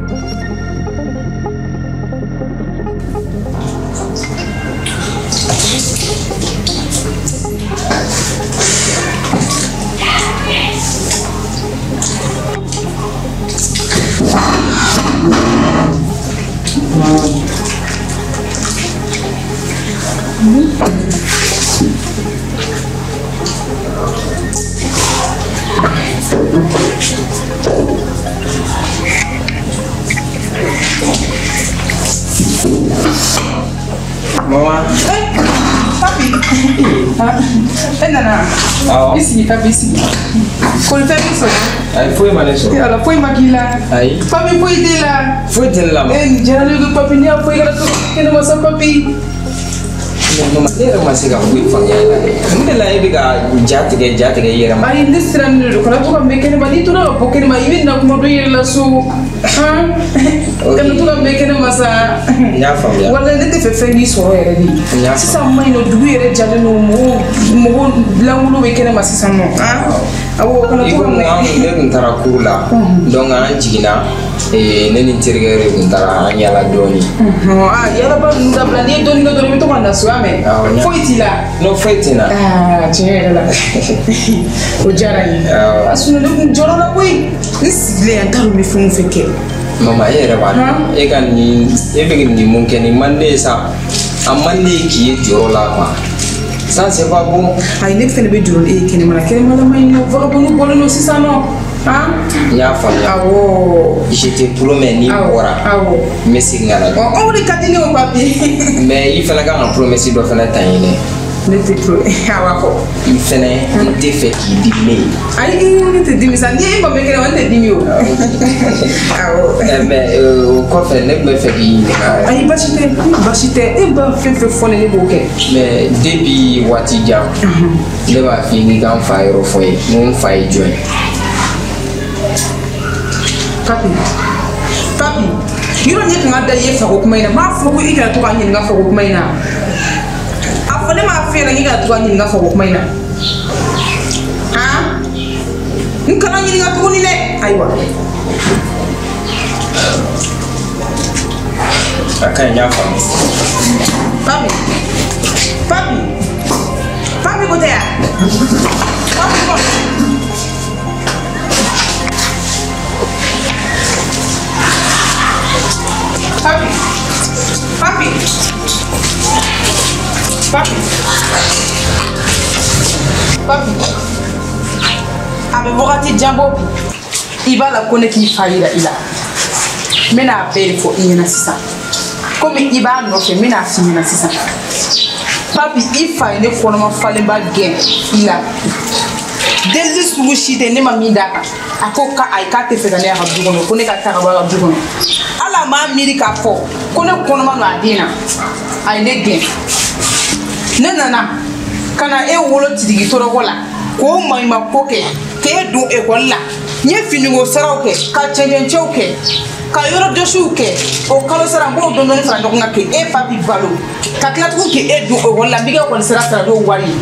Maman. Papi. E nana. Awɔ. I sigi papi, i sigi. Kɔni fɛn b'i sɔrɔ? Ayi, foyi ma ne sɔrɔ. Ala foyi ma k'i la. Ayi. Papi foyi t'e la. Foyi tɛ ne la ma. E nin diyara ne ye papi, n'i y'a fɔ i kana to kɛnɛma sa papi. Mama, ne yɛrɛ ma se ka foyi faamuya i la dɛ. Mun de la e bɛ ka ja tigɛ ja tigɛ i yɛrɛ ma? Ayi, ne sirannen de don, kana to ka mɛn kɛnɛma. N'i tora ka bɔ kɛnɛma, i bɛ na kuma dɔ i yɛrɛ la so. Han? Kana to ka mɛn kɛnɛma sa. N y'a faamuya. Walayi ne tɛ fɛ fɛn k'i sɔrɔ yɛrɛ de. N y'a faamuya. Sisan ma ɲi nɔ, dugu yɛrɛ jalen don, mɔgɔw lankolon bɛ kɛnɛma sisan nɔ. Awɔ, kana I to ka ko mɛn. an ne tun taara kuru la, donc an jiginna, ne ni n terikɛ de tun taara an yaala dɔɔni. Aa, yaalaba ninnu dabila, n'i ye dɔɔni kɛ dɔrɔn i bɛ to ka na so, y'a mɛn? Awɔ, n y'a- Foyi t'i la. Non, foyi tɛ n na. Aa, tiɲɛ yɛrɛ la, o diyara n ye. Awɔ. A sunɔ ne kun jɔrɔ la koyi. Ne sigilen yan, n t'a dɔn n bɛ fɛn o fɛn kɛ. Mama, e yɛrɛ b'a dɔn, e ka nin, e bɛ nin mun kɛ, nin man di ne ye sa. A man di ne ye k'i ye jɔyɔrɔ la quoi. Ça c'est pas bon. Ayi, ne fɛnɛ bɛ jɔrɔ ni e ye kɛnɛma la, kɛnɛma la ma ɲi nɔ, vagabond bɔlen don sisan nɔ. Han? N y'a faamuya. Awɔ. Je te promets, n'i bɔra, Awɔ. n bɛ segin ka na. Ɔ, o de ka di ne ye o papi. Mais i fana kan ka promesse dɔ fana ta n ye dɛ. Ne tɛ pro, a b'a fɔ. I fɛnɛ, n tɛ fɛ k'i dimi ne ye. Ayi, ne tɛ dimi sa, n'i ye ma mɛn kɛnɛma, ne tɛ dimi o. Awɔ. Mais o kɔfɛ, ne tun bɛ fɛ k'i ɲininka. Ayi, baasi tɛ, baasi tɛ, e b'a fɛn fɛn fɔ ne, ne b'o kɛ. Mais depuis waati jan, ne b'a f'i ye k'i ka n fa yɔrɔ fɔ n ye, n ko n fa ye jɔn ye? Papi, papi, yɔrɔ ne kan ka da i ye fako kuma in na, n b'a fɔ ko i kana to ka n ɲininka fako kuma in na. A fɔ ne m'a f'e ɲɛna k'i kana to ka n ɲininka fako kuma in na. Han? N kana ɲininka tuguni dɛ. Ayiwa. A ka ɲi, n y'a faamu. Papi, papi, papi ko tɛ yan. Papi ko. Papi, papi, papi, papi. A bɛ wagati jan bɔ bi. I b'a la ko ne k'i fa yira i la. N bɛna a bɛɛ de fɔ i ɲɛna sisan. Komi i b'a nɔfɛ, n bɛna a f'i ɲɛna sisan. Papi, i fa ye ne kɔnɔma falenba gɛn i la. Delili sugu si tɛ ne ma min d'a kan. A ko ka ayi k'a tɛ fɛ ka ne y'a ka du kɔnɔ, ko ne ka taa ka bɔ a ka du kɔnɔ. Hali a m'a miiri k'a fɔ ko ne kɔnɔma don a den na. A ye ne gɛn. Ne nana ka na e wolo tiriki tɔrɔkɔ la, k'o maɲumanko kɛ, k'e don ekɔli la. N ye finiko saraw kɛ, ka cɛncɛncɛw kɛ, ka yɔrɔ jɔsiw kɛ. O kalo sara n b'o dɔɔni dɔɔni fara ɲɔgɔn kan k'e papi balo. Ka tila tugun k'e don ekɔli la, n b'i ka ekɔli sara sara n'o wari ye.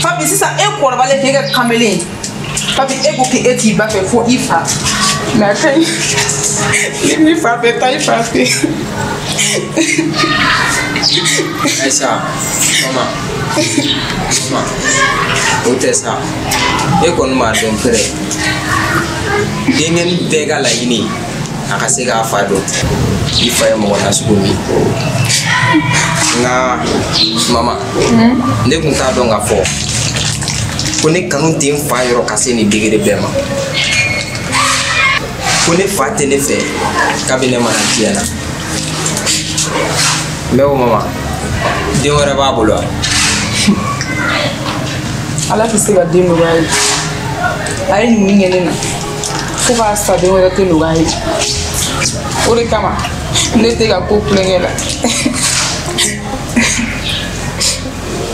Papi sisan e kɔrɔbalen k'e kɛ kamalen ye. Papi e ko k'e t'i ba fɛ fo i fa. Mais a ka ɲi. Ni m'i fa fɛ, taa i fa fɛ. Ayisa, mama, mama, o tɛ sa. E kɔni b'a dɔn pɛrɛ. Denkɛnin bɛɛ ka laɲini a ka se k'a fa dɔn. I fa ye mɔgɔ nasugu min ye. Nka mama, ne kun t'a dɔn k'a fɔ ko ne kanu tɛ n fa yɔrɔ ka se nin degré bɛɛ ma. Ko ne fa tɛ ne fɛ kabi ne ma na diɲɛ na. N bɛ o mama, den wɛrɛ b'a bolo wa? Ala tɛ se ka den nɔgɔya ye. A ye nin min kɛ ne na, fo k'a sa den wɛrɛ tɛ nɔgɔya ye. O de kama ne tɛ ka ko kulonkɛ la.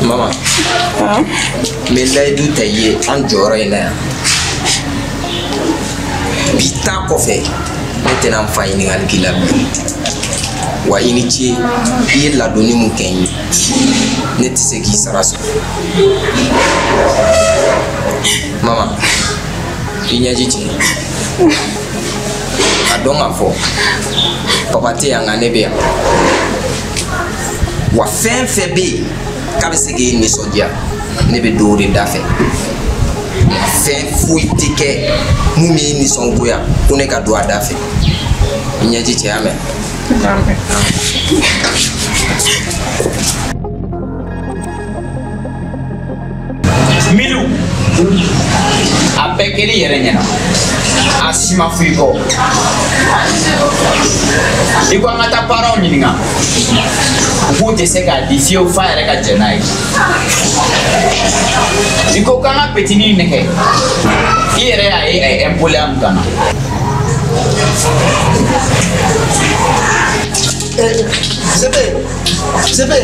Mama, n bɛ layidu ta i ye an jɔyɔrɔ in na yan. Bi ta kɔfɛ, ne tɛna n fa ɲininkali k'i la bilen. Wa i ni ce, i ye ladonni mun kɛ n ye, ne tɛ se k'i sara sɔrɔ. Mama, i ɲɛji cɛ. A dɔn k'a fɔ, papa tɛ yan nka ne bɛ yan. Wa fɛn fɛn bɛ yen k'a bɛ se k'e nisɔndiya, ne bɛ don o de da fɛ. Fɛn foyi tɛ kɛ mun b'i nisɔngoya ko ne ka don a da fɛ. I ɲɛji cɛ, y'a mɛn? Milu, a bɛɛ kɛr'i yɛrɛ ɲɛna. A si ma fɔ i kɔ. I ko an ka taa parents ɲininka. U k'u tɛ se k'a di fiyewu f'a yɛrɛ ka jɛn n'a ye. I ko k'an ka petinin nɛgɛ. I yɛrɛ y'a ye a ye impoliya min k'an na. Zebe, Zebe.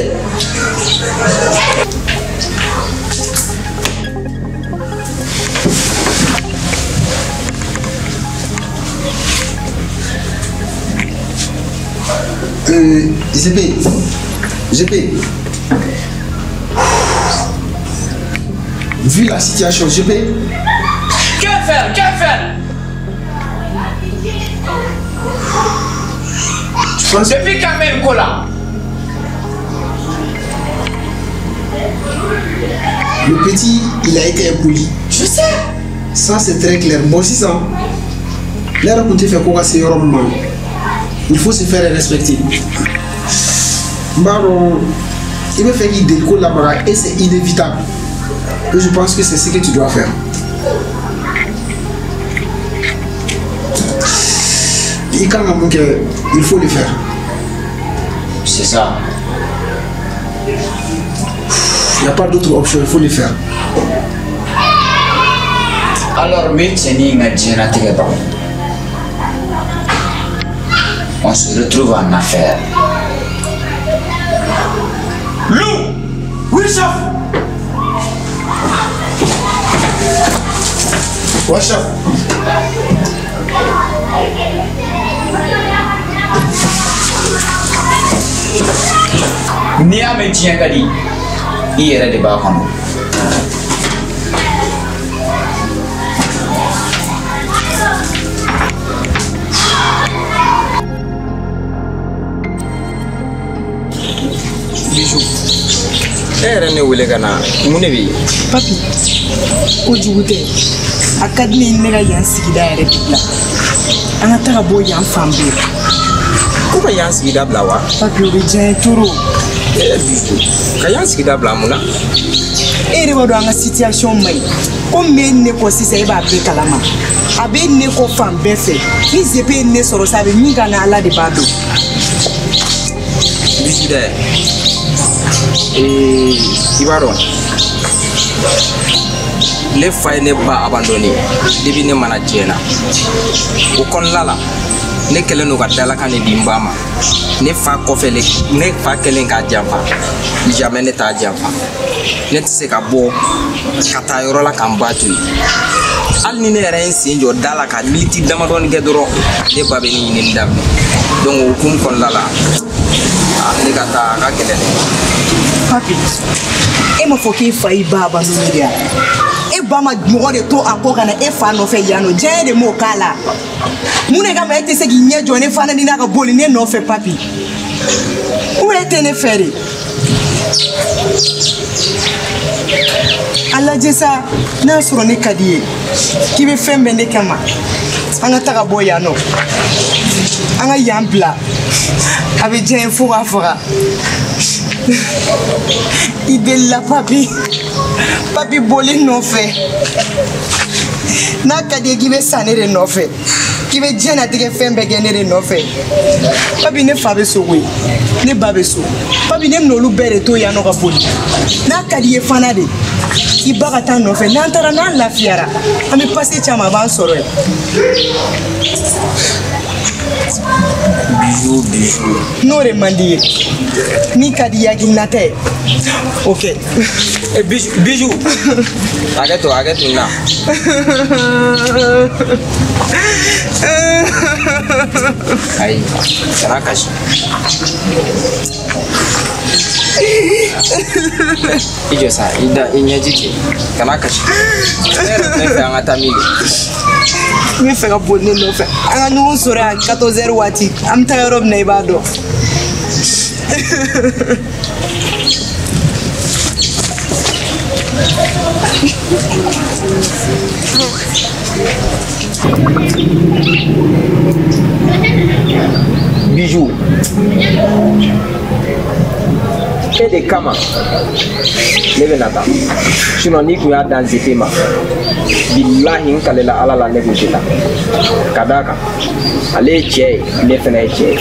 Zebe, Zebe. Vu la situation, Zebe. Que faire? Que faire? Depuis quand même Kola? Le petit, il a été impoli. Je sais. Ça, c'est très clair. Moi aussi, ça. L'air qu'on te fait quoi, c'est un. Il faut se faire respecter. Baron, il me fait qu'il décolle la baraque et c'est inévitable. Et je pense que c'est ce que tu dois faire. Il faut le faire. C'est ça. Il n'y a pas d'autre option, il faut le faire. Alors, on se retrouve en affaire. Lou! Oui, chef! Ouais, chef. N'i y'a mɛn diɲɛ ka di, i yɛrɛ de b'a kɔnɔ. Bijou, e yɛrɛ ne wele ka na, mun de bɛ yen? Papi, kojugu tɛ. A ka di ne ye ne ka yan sigida yɛrɛ de bila. An ka taga bɔ yan fan bɛɛ. Ko ka yan sigida bila wa? Papi, o bɛ diya n ye trop. Bijou, ka yan sigida bila mun na? E yɛrɛ b'a dɔn an ka situation man ɲi. Komi e ne kɔ sisan e b'a bɛɛ kalama. A bɛ ne kɔ fan bɛɛ fɛ. Ni Zepe ye ne sɔrɔ sa, a bɛ min kɛ na Ala de b'a dɔn. Bijou dɛ. I b'a dɔn ne fa ye ne ba abandonné depuis ne mana diɲɛ na. O kɔnɔna la ne kɛlen don ka dalakan de di n ba ma. Ne fa kɔfɛ ne fa kɛlen k'a janfa, jamais ne t'a janfa. Ne tɛ se ka bɔ ka taa yɔrɔ la ka n ba to yen. Hali ni ne yɛrɛ ye n sen jɔ da la ka miniti damadɔni kɛ dɔrɔn, ne ba bɛ ne ɲinini daminɛ. Donc o hukumu kɔnɔna la, ne ka taa a ka gɛlɛn dɛ. Papi, e m'a fɔ k'e fa y'i ba abandonné de ya? E ba ma mɔgɔ de to a kɔ ka na e fa nɔfɛ yan nɔ, diɲɛ de m'o k'a la. Mun de kama e tɛ se k'i ɲɛ jɔ ne fana ni n'a ka boli ne nɔfɛ papi? Ou e tɛ ne fɛ de? A lajɛ sa, n'a y'a sɔrɔ ne ka di ye, k'i bɛ fɛn bɛɛ ne kama, an ka taga bɔ yan nɔ, an ka yan bila, a bɛ diya n ye fo k'a faga. I delila papi, papi boli nɔfɛ. N'a ka di ye k'i bɛ sa ne de nɔfɛ, k'i bɛ diɲɛnatigɛ fɛn bɛɛ kɛ ne de nɔfɛ. Papi, ne fa bɛ so koyi, ne ba bɛ so. Papi, ne bɛna olu bɛɛ de to yan nɔ ka boli. N'a ka di ye fana de, i ba ka taa nɔfɛ. N'an taara n'an lafiyara, an bɛ pase caman a b'an sɔrɔ yen. Bijou, bijou. N'o de man di ye, min ka di i hakilina tɛ ye, o kɛ. Bijou, bijou. Hakɛ to, hakɛ to n na. Ayi, kana kasi. I jɔ sa, i da, i ɲɛji cɛ, kana kasi. Ne yɛrɛ tun bɛ fɛ an ka taa min de? N bɛ fɛ ka boli ne nɔfɛ. An ka ɲɔgɔn sɔrɔ yan 14h waati. An bɛ taa yɔrɔ min na i b'a dɔn. Bijou, e de kama ne bɛ na taa. Sinon n'i kun y'a dan Zepe ma, bilahi n kalela Ala la ne kun tɛ taa. Ka d'a kan, ale ye cɛ ye, ne fana ye cɛ ye.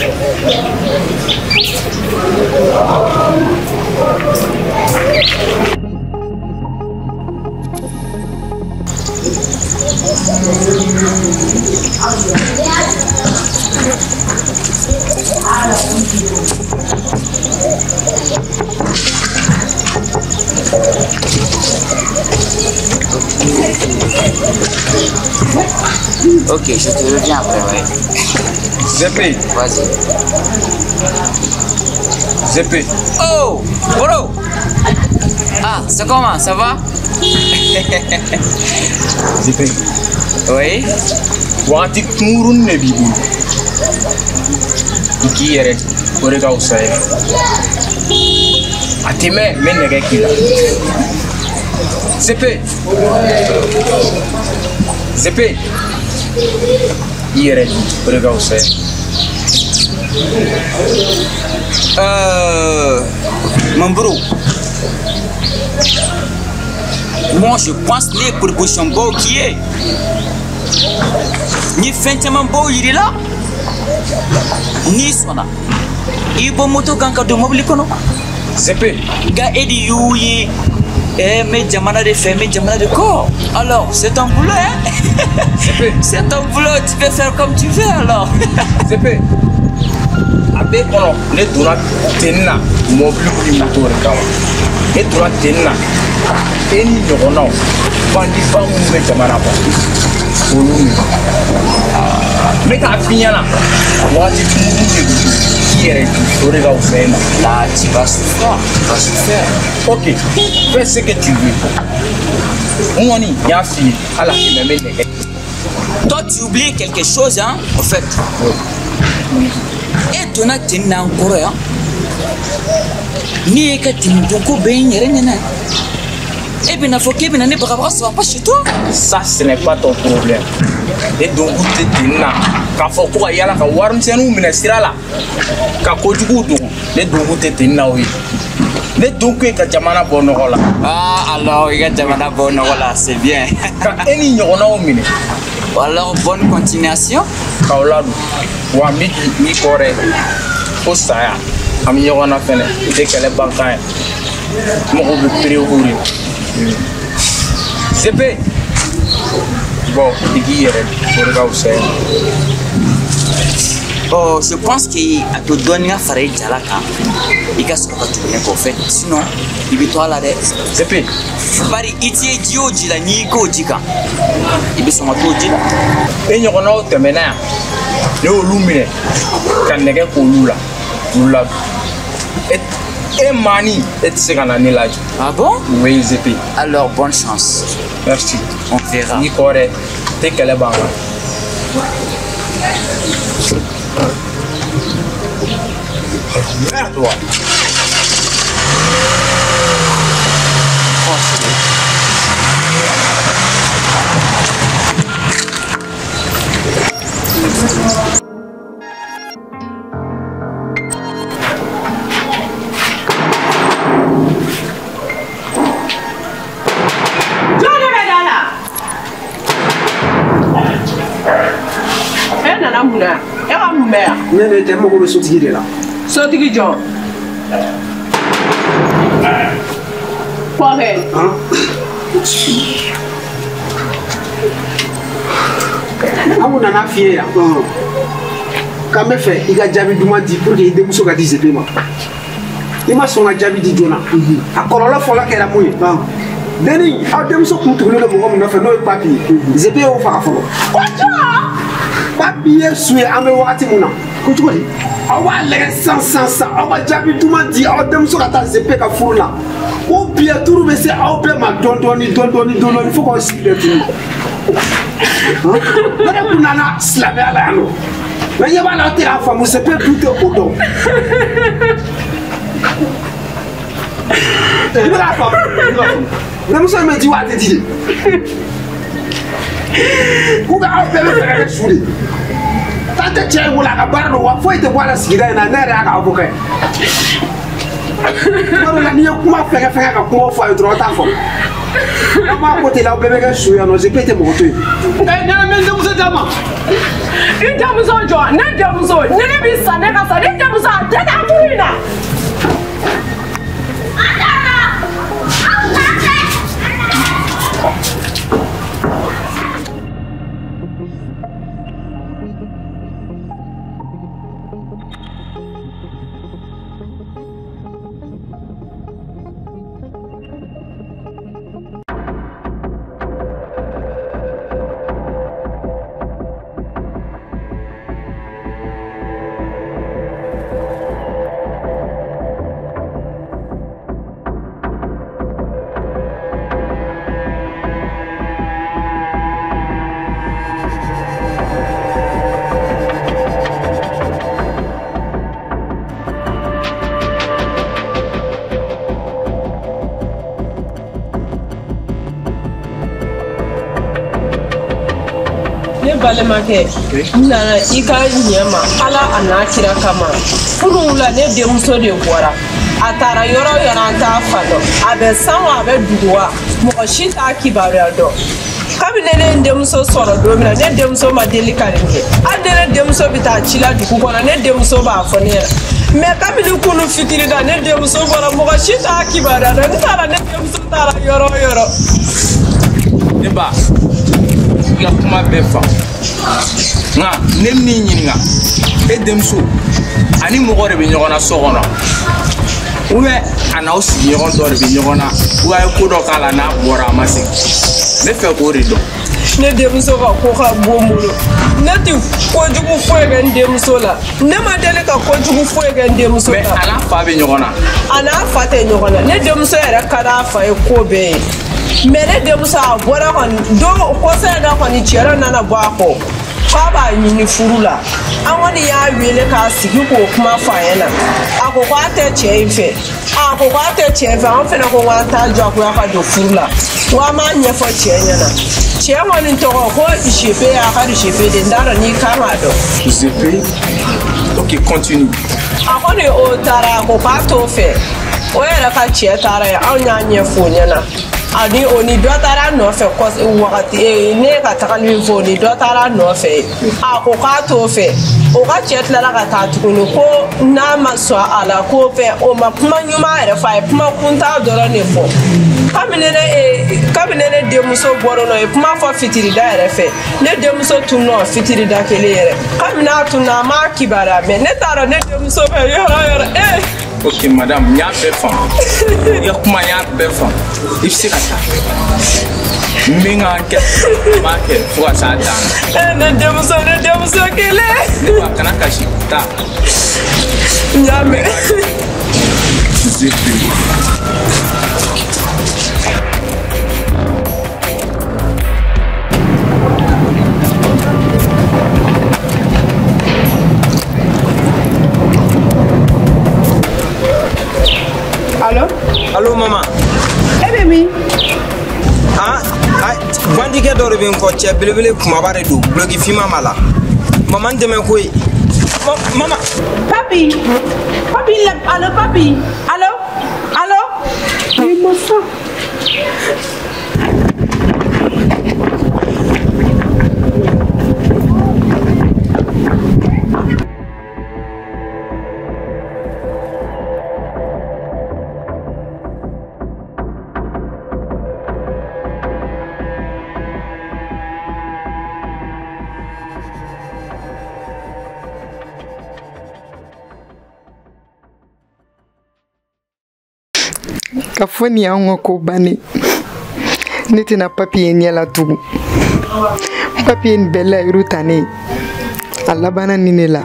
Ok, je te reviens après, ouais. Zepe. Vas-y. Zepe. Oh, bro. Ah, c'est comment, ça va? Zepe. Oui. Wagati kunkurunnin de b'i bolo. I k'i yɛrɛ o de ka fisa ye. A tɛ mɛn, n bɛ nɛgɛ k'i la. Zepe. Zepe. I yɛrɛ di, o de ka fisa ye. Mon bro, moi je pense les propositions baw k'i ye. Ni fɛn caman baw yir'i la, n'i sɔnna, i bɔ moto kan ka don mobili kɔnɔ. Zepe. Nka e de y'o ye, eh, n bɛ jamana de fɛ, n bɛ jamana de kɔ. Alors, c'est ton boulot, hein? Zepe. C'est ton boulot, tu peux faire comme tu veux alors. Zepe. A b'e kɔnɔ, ne donna tenni na mɔbiliw ni moto de kama. Ne donna tenni na, e ni ɲɔgɔnnaw, bandiba minnu bɛ jamana kɔnɔ, olu minɛ. N bɛ k'a f'i ɲɛna, wagati kunkurun de b'i bolo. k'i yɛrɛ di, o de ka fisa e ma. Là, tu vas souffrir, tu vas souffrir. Ok, fais ce que tu veux. N kɔni n y'a f'i ye, hali a kɛmɛ n bɛ nɛgɛ. Toi, tu oublies quelque chose, hein, en fait. E donna ten na n kɔrɔ yan. N'i ye ka ten don ko bɛɛ n yɛrɛ ɲɛna. E bɛna fɔ k'e bɛna ne bagabaga, ça va pas chez toi. Ça, ce n'est pas ton problème. Ne donkun tɛ ten na k'a fɔ ko ka yala ka warimisɛnninw minɛ sira la ka kojuguw dogo. Ne donkun tɛ ten na o ye. Ne donkun ye ka jamana bɔ nɔgɔ la. Ah, alors i ka jamana bɔ nɔgɔ la, c'est bien. Ka e ni ɲɔgɔnnaw minɛ. Alors, bonne continuation. K'aw ladon. Wa n bɛ k'i kɔ dɛ. Fo saya. An bɛ ɲɔgɔn na fɛnɛ. I tɛ kɛlɛ ban kan ye. Mɔgɔw bɛ preuve de. Zepe. Bon, i k'i yɛrɛ di. O de ka fisa i ma. Oh, je pense que a to dɔɔnin ka fara i jala kan. I ka sɔrɔ ka tugu ne kɔ fɛ. Sinon, i bɛ to a la dɛ. Zepe. Bari i t'i ye ji o ji la, n'i y'i k'o ji kan, i bɛ sɔn ka t'o ji la. E ɲɔgɔnnaw tɛmɛna yan. Ne y'olu minɛ ka nɛgɛ k'olu la. K'olu ladon. E maani, e tɛ se ka na ne lajɔ. Ah bon? Oui, Zepe. Alors, bonne chance. Merci. On verra. N'i kɔ dɛ, tɛ kɛlɛ ban kan. Merde, toi. Jɔn de bɛ da la? E nana mun na yan? E ka mun bɛ yan? Ne ne tɛ, n mago bɛ sotigi de la. Sotigi jɔn? Kɔkɛ. An kun nana f'i ye yan k'an bɛ fɛ i ka jaabi duman di pour que i denmuso ka di Zepe ma. I ma sɔn ka jaabi di joona. A kɔlɔlɔ fɔlɔ kɛra mun ye? Denni, aw denmuso kun tugulen don mɔgɔ min nɔfɛ n'o ye Papi ye. Zepe y'o faga fɔlɔ. Papi ye su ye an bɛ wagati mun na. Ko cogo di? Aw b'a lajɛ sisan sisan sisan, aw ka jaabi duman di aw denmuso ka taa Zepe ka furu la. O biɲɛ duuru bɛ se aw bɛɛ ma dɔɔni dɔɔni dɔɔni dɔɔni fo k'aw sigi bɛɛ tunu. Ne de kun nana silamɛya la yan nɔ. Mais ɲɛ b'a la aw tɛ k'a faamu, Zepe dun tɛ o dɔn. I bɛ k'a faamu. Denmuso in bɛ di wa a tɛ di de? Ou bien aw bɛɛ bɛ fɛ ka kɛ su de? Tan tɛ cɛ in bolo a ka baara don wa foyi tɛ bɔ a la sigida in na, ne yɛrɛ y'a ka avocat ye. Tuma dɔ la n'i ye kuma fɛngɛ fɛngɛ ka kuma fɔ a ye dɔrɔn aw t'a faamu. N'aw m'a ko ten aw bɛɛ bɛ kɛ su yan nɔ, Zepe tɛ mɔgɔ to yen. Ne bɛ n denmuso d'a ma. I denmuso jɔ, ne denmuso, ni ne b'i sa ne ka sa, ne denmuso a tɛ taa furu in na. Ne balimakɛ, n nana i ka ɲɛ ma Ala a n'a kira kama. Kunun la ne denmuso de bɔra. A taara yɔrɔ o yɔrɔ an t'a fa dɔn. A bɛ san wa a bɛ dugu wa, mɔgɔ si t'a kibaruya dɔn. Kabini ne ye n denmuso sɔrɔ don min na, ne denmuso ma deli ka nin kɛ. Hali ni ne denmuso bɛ taa ci la dugu kɔnɔ, ne denmuso b'a fɔ ne ɲɛna. Mais kabini kunun fitiri la, ne denmuso bɔra, mɔgɔ si t'a kibaruya dɔn. N taara ne denmuso taara yɔrɔ o yɔrɔ. Ne ba, i ka kuma bɛɛ faamu. Nka ne min ɲininka, e denmuso ani mɔgɔ de bɛ ɲɔgɔn na so kɔnɔ, ou bien a n'aw sigiɲɔgɔn dɔ de bɛ ɲɔgɔn na, ou a ye ko dɔ k'a la n'a bɔra a ma segin. Ne fɛ k'o de dɔn. Ne denmuso ka ko ka bon n bolo. Ne tɛ kojugu foyi kɛ n denmuso la. Ne ma deli ka kojugu foyi kɛ n denmuso la. Mais a n'a fa bɛ ɲɔgɔn na. A n'a fa tɛ ɲɔgɔn na. Ne denmuso yɛrɛ ka d'a fa ye ko bɛɛ ye. Mais ne denmuso a bɔra kɔni don kɔsa in na kɔni cɛ dɔ nana bɔ a kɔ. K'a b'a ɲini furu la. An kɔni y'a wele k'a sigi k'o kuma fɔ a ɲɛna. A ko k'a tɛ cɛ in fɛ. A ko k'a tɛ cɛ in fɛ, an fɛnɛ ko k'an t'a diyagoya ka don furu la. Ko an b'a ɲɛfɔ cɛ ɲɛna. Cɛ kɔni tɔgɔ ko Jepe, a ka Jepe de, n t'a dɔn n'i kan k'a dɔn. Jepe? Ok, continue. A kɔni o taara, a ko k'a t'o fɛ. O yɛrɛ ka cɛ taara yen, anw y'a ɲɛfɔ o ɲɛna. Ani o ni dɔ taara nɔfɛ wagati ne ka tagali min fɔ o ni dɔ taara nɔfɛ, a ko k'a t'o fɛ. O ka cɛ tilala ka taa tuguni ko n'a ma sɔn a la ko fɛ, o ma kuma ɲuman yɛrɛ fɔ, a ye kuma kuntan dɔrɔn de fɔ. Kabini ne denmuso bɔra nɔ ye kuma fɔ fitirida yɛrɛ fɛ, ne denmuso tun nɔ fitirida kelen yɛrɛ. Kabini a tun na a m'a kibaruya mɛn, ne t'a dɔn ne denmuso bɛ yɔrɔ o yɔrɔ. Ok madame, n y'a bɛɛ faamu. I ka kuma n y'a bɛɛ faamu. I bɛ se ka taa. N bɛ n ka kɛ, n b'a kɛ fo ka s'a dan na. Ne denmuso, ne denmuso kelen. Ne ba kana kasi, taa. N y'a mɛn. Zepe. Allô? Allô maman. E bɛ min? Ah, bandikɛ dɔ de bɛ n kɔ, cɛ belebele kumaba de don, guloki finman b'a la. Maman n dɛmɛ koyi. Maman. Papi, papi, allô papi, allô, allô. Eh masa. Ka fɔ nin y'anw ka ko bannen, ne tɛna papi ye ɲɛ la tugun. Papi ye nin bɛɛ layiru ta ne ye, a labanna ni ne la.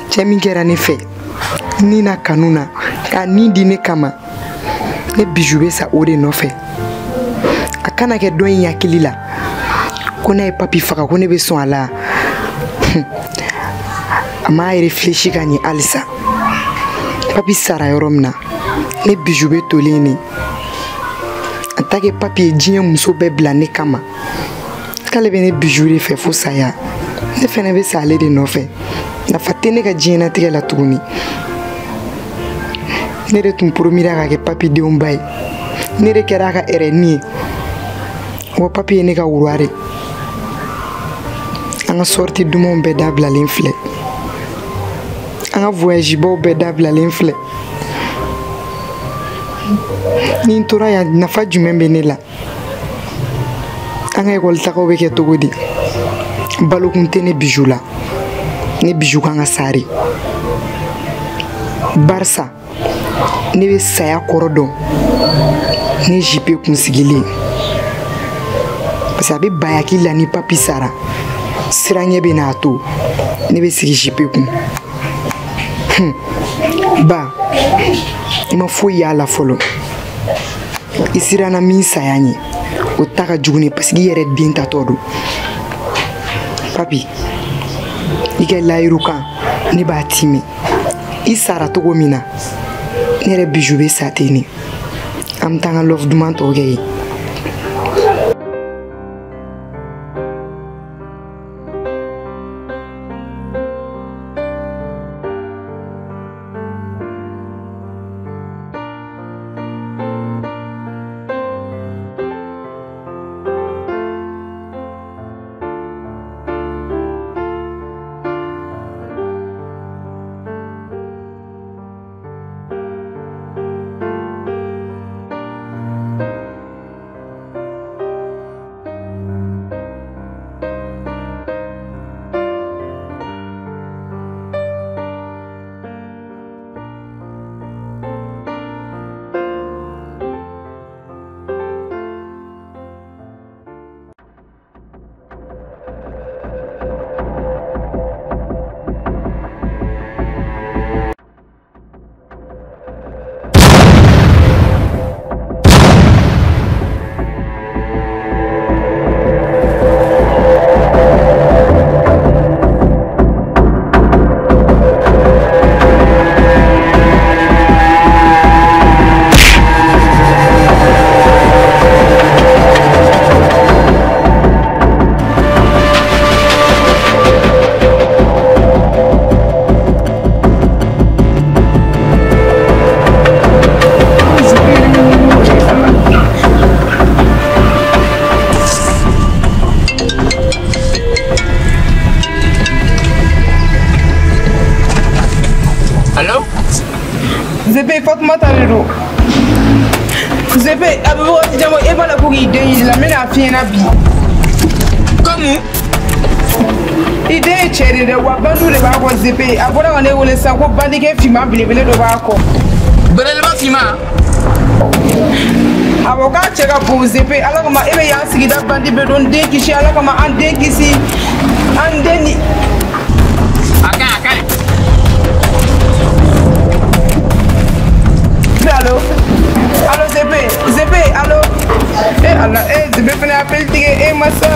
Cɛ min kɛra ne fɛ ni na kanu na k'a ni di ne kama, ne Bijou bɛ sa o de nɔfɛ. A kana kɛ dɔ in hakili la ko n'a ye papi faga ko ne bɛ sɔn a la. A m'a réfléchi ka ɲɛ halisa. Papi sara yɔrɔ min na, ne Bijou bɛ tolen ne. En tant que papi ye diɲɛ muso bɛɛ bila ne kama, k'ale bɛ ne Bijou de fɛ fo saya, ne fɛnɛ bɛ sa ale de nɔfɛ. Nafa tɛ ne ka diɲɛnatigɛ la tuguni. Ne de tun promira ka kɛ papi denw ba ye, ne de kɛra a ka hɛrɛni ye. Wa papi ye ne ka wura de. An ka sortie dumanw bɛɛ dabilalen filɛ, an ka voyage baw bɛɛ dabilalen filɛ. Ni n tora yan, nafa jumɛn bɛ ne la? An ka ekɔli tagaw bɛ kɛ cogo di? Balokun tɛ ne Bijou la. Ne Bijou kan ka sa de. Barisa ne bɛ saya kɔrɔ dɔn ne JP kun sigilen. Parce que a bɛ bayaki la ni papi sara, siranɲɛ bɛ n'a to ne bɛ sigi JP kun. Ba, i ma foyi y'a la fɔlɔ. I siranna min saya ɲɛ, o ta ka jugu ne parce que i yɛrɛ den tatɔ don. Papi, i ka layiru kan ne b'a timɛ. I sara cogo min na, ne yɛrɛ Bijou bɛ sa ten de. An bɛ taa an ka love duman tɔ kɛ yen. Fatumata de don. Zepe a bɛ wagati jan bɔ e b'a la ko k'i den yir'i la n bɛna f'i ɲɛna bi. Comme I den ye cɛ de ye dɛ wa bandiw de b'a kɔ Zepe a bɔra ka ne wele sisan ko bandikɛ finman belebele dɔ b'a kɔ. Belebeleba finman. Awɔ k'a cɛ ka bon Zepe ala kama e bɛ yan sigida bandi bɛɛ dɔn n den kisi ala kama an den kisi an den ni. A ka ɲi a ka ɲi. Allo allo Zepe Zepe allo eh ala eh Zepe fana appel tigɛ eh masa.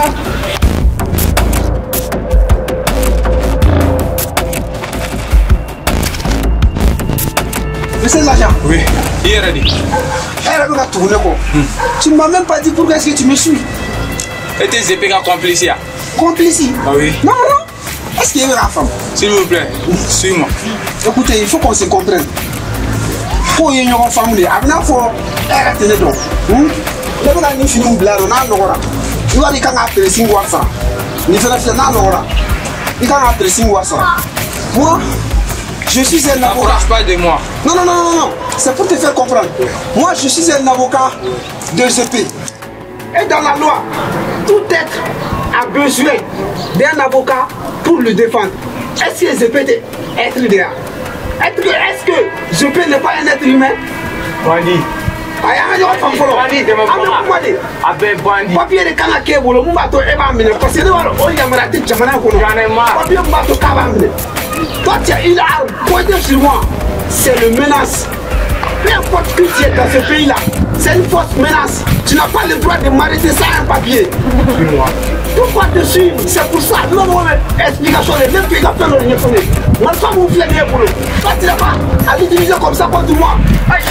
Monsieur l'agent. Oui, il est ready. Tu ne m'as même pas dit pourquoi est-ce que tu me suis. Et t'es ZP complice. Complice? Ah oui. Non, non. Est-ce qu'il y a la femme? S'il vous plaît, suis-moi. Écoutez, il faut qu'on se comprenne. Faut y avoir une femme. Il faut arrêter donc. Ne bɛ ka nin finiw bila yan nɔ n'a nɔgɔra i b'a dɔn i kan k'a pressing wari sara nin fana filɛ n'a nɔgɔra i kan k'a pressing wari sara. Moi, je suis un avocat. N'approche pas de moi. Non, non, non, non, non. C'est pour te faire comprendre. Moi, je suis un avocat de GP. Et dans la loi, tout être a besoin d'un avocat pour le défendre. Est-ce que GP est être idéal? Est-ce que GP n'est pas un être humain? Bandit. Bandit, bandit. Papier de kan ka k'e bolo mun b'a to e b'a minɛ parce que ne b'a dɔn o yamaruya tɛ jamana kɔnɔ. Papier mun b'a to k'a b'a minɛ. Toi, tu as une arme pointée sur moi. C'est le menace. Peu importe qui tu es dans ce pays-là, c'est une fausse menace. Tu n'as pas le droit de m'arrêter sans un papier. Suis-moi. Pourquoi te suivre? C'est pour ça. Non, non, mais explication, les mêmes pays qui ont fait le rien. Moi, je vous fais bien pour eux. Toi, tu n'as pas à l'utiliser comme ça contre moi. Aïe.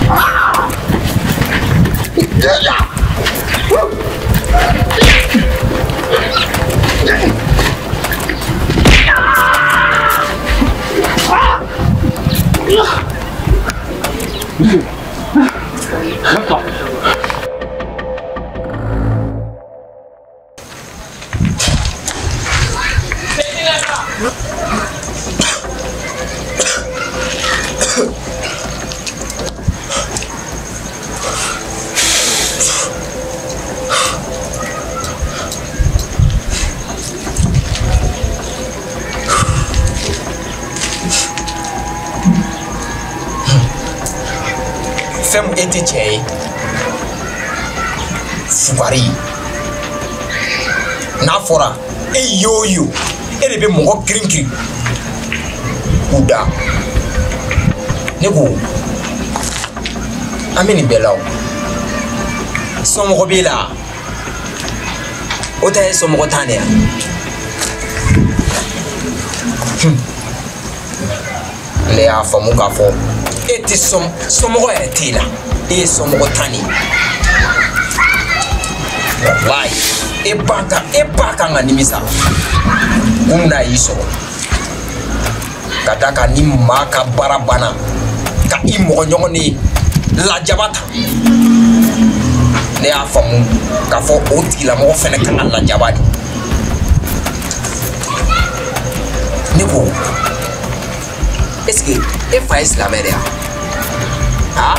Ah! Monsieur, lève-toi. Fɛn mun e tɛ cɛ ye fugari n'a fɔra e ye o ye e de bɛ mɔgɔ girin girin k'u da ne ko an bɛ nin bɛɛ la o somɔgɔ b'e la o ta ye somɔgɔ tan de ya ne y'a faamu k'a fɔ e tɛ somɔgɔ yɛrɛ t'e la e ye somɔgɔ tan de ye walayi e ba kan ka nimisa kun min n'a y'i sɔrɔ ka d'a kan ni maa ka baara banna ka i mɔgɔ ɲɔgɔn de lajaba ta ne y'a faamu k'a fɔ o tigilamɔgɔ fɛnɛ kan ka lajaba de ne ko est-ce que e fa ye silamɛ de ya ah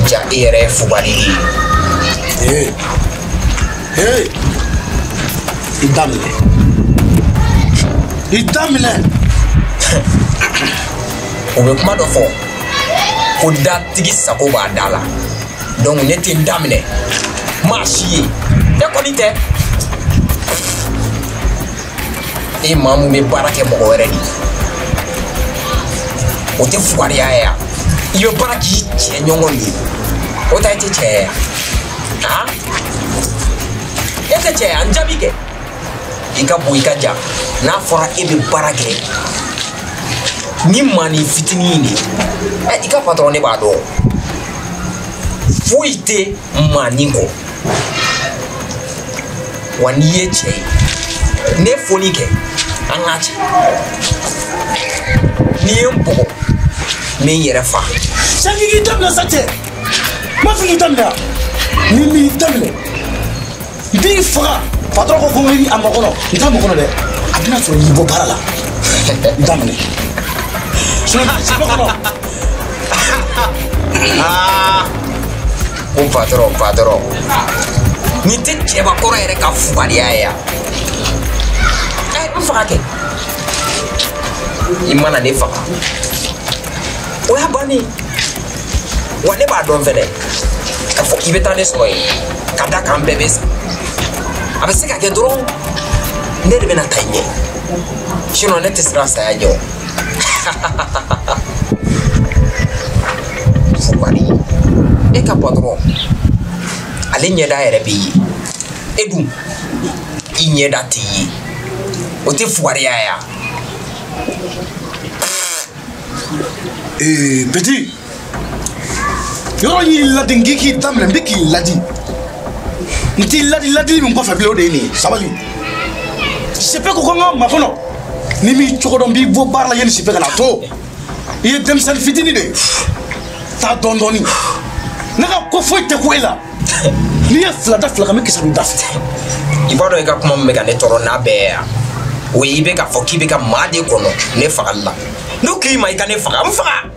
ja e yɛrɛ ye fugari de ye. Hey hey i da minɛ i da minɛ. O bɛ kuma dɔ fɔ ko datigi sago b'a da la donc ne tɛ n da minɛ maa si ye ne kɔni tɛ. E maa mun bɛ baara kɛ mɔgɔ wɛrɛ de ye o tɛ fugariya ye yan i bɛ baara k'i cɛ ɲɔgɔn de ye o ta e tɛ cɛ ye yan han e tɛ cɛ ye an jaabi kɛ i ka bon i ka jan n'a fɔra e bɛ baara kɛ ni maanin fitinin de ye ɛ i ka patɔrɔn ne b'a dɔn foyi tɛ maanin kɔ wa n'i ye cɛ ye ne foli kɛ an k'a cɛ n'i ye n bugɔ n bɛ n yɛrɛ fa. Sanji k'i daminɛ sa cɛ n b'a fɔ k'i daminɛ ni m'i daminɛ N b'i faga. Patron ko ko n a makɔnɔ. N t'a makɔnɔ dɛ. A bɛna sɔrɔ y'i bɔ baara la. N t'a minɛ. Sinon sɛbɛ kɔnɔ. Aa ko patron patron. Nin tɛ cɛbakɔrɔ yɛrɛ ka fugariya ye yan. Ɛ n faga kɛ. I mana ne faga. O y'a bannen. Wa ne b'a dɔn fɛnɛ k'a fɔ k'i bɛ taa ne sɔrɔ yen ka da kan bɛɛ bɛ sa. A bɛ se ka kɛ dɔrɔn ne de bɛna taa i ɲɛ. Sinon ne tɛ siran saya ɲɛ o. Fugari e ka patron ale ɲɛda yɛrɛ bɛ ye. E dun i ɲɛda tɛ ye. O tɛ fugariya ye wa? Ee petit. Yɔrɔ y'i ladi n k'i k'i daminɛ n bɛ k'i ladi. N t'i ladi ladili min kɔfɛ bilen o de ye nin ye sabali. Sɛpɛ ko ko n ka makɔnɔ ni m'i cogo dɔn n b'i bɔ baara la yanni sɛpɛ ka na to. I ye denmisɛnnin fitinin de ye. Taa dɔɔni dɔɔni. Ne ka ko foyi tɛ ku e la. N'i ye fila da fila kan n bɛ kisɛ don i da fɛ. I b'a dɔn i ka kuma min bɛ ka ne tɔɔrɔ n'a bɛɛ ye yan. O ye i bɛ k'a fɔ k'i bɛ ka maa de kɔnɔ ne fagali la. N'o k'i ma i ka ne faga n faga.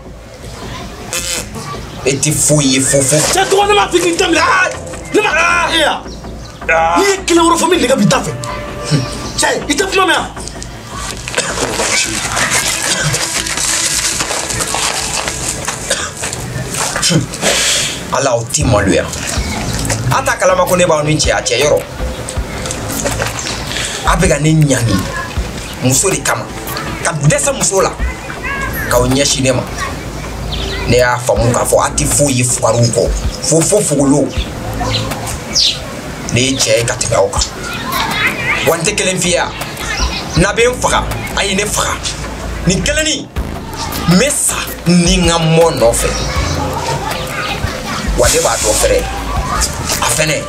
E tɛ foyi ye fo fo. Cɛ tɔgɔ ne m'a f'i k'i daminɛ. Ne ma e ya. N'i ye kelen wɛrɛ fɔ n bɛ nɛgɛ b'i da fɛ. Cɛ i tɛ kuma mɛn wa? Ala o t'i maloya. A t'a kalama ko ne b'aw ni cɛya cɛ yɔrɔ. A bɛ ka ne ɲani muso de kama. Ka dɛsɛ muso la. K'aw ɲɛsin ne ma. Ne y'a faamu k'a fɔ a tɛ foyi ye fugariw kɔ. Fo fo fogolo. Ne ye cɛ ye ka tɛmɛ aw kan. Wa n tɛ kelen f'i ye wa? N'a bɛ n faga, a ye ne faga. Nin kelennin, n bɛ sa ni n ka mɔ nɔfɛ. Wa ne b'a dɔn fɛnɛ. A fɛnɛ,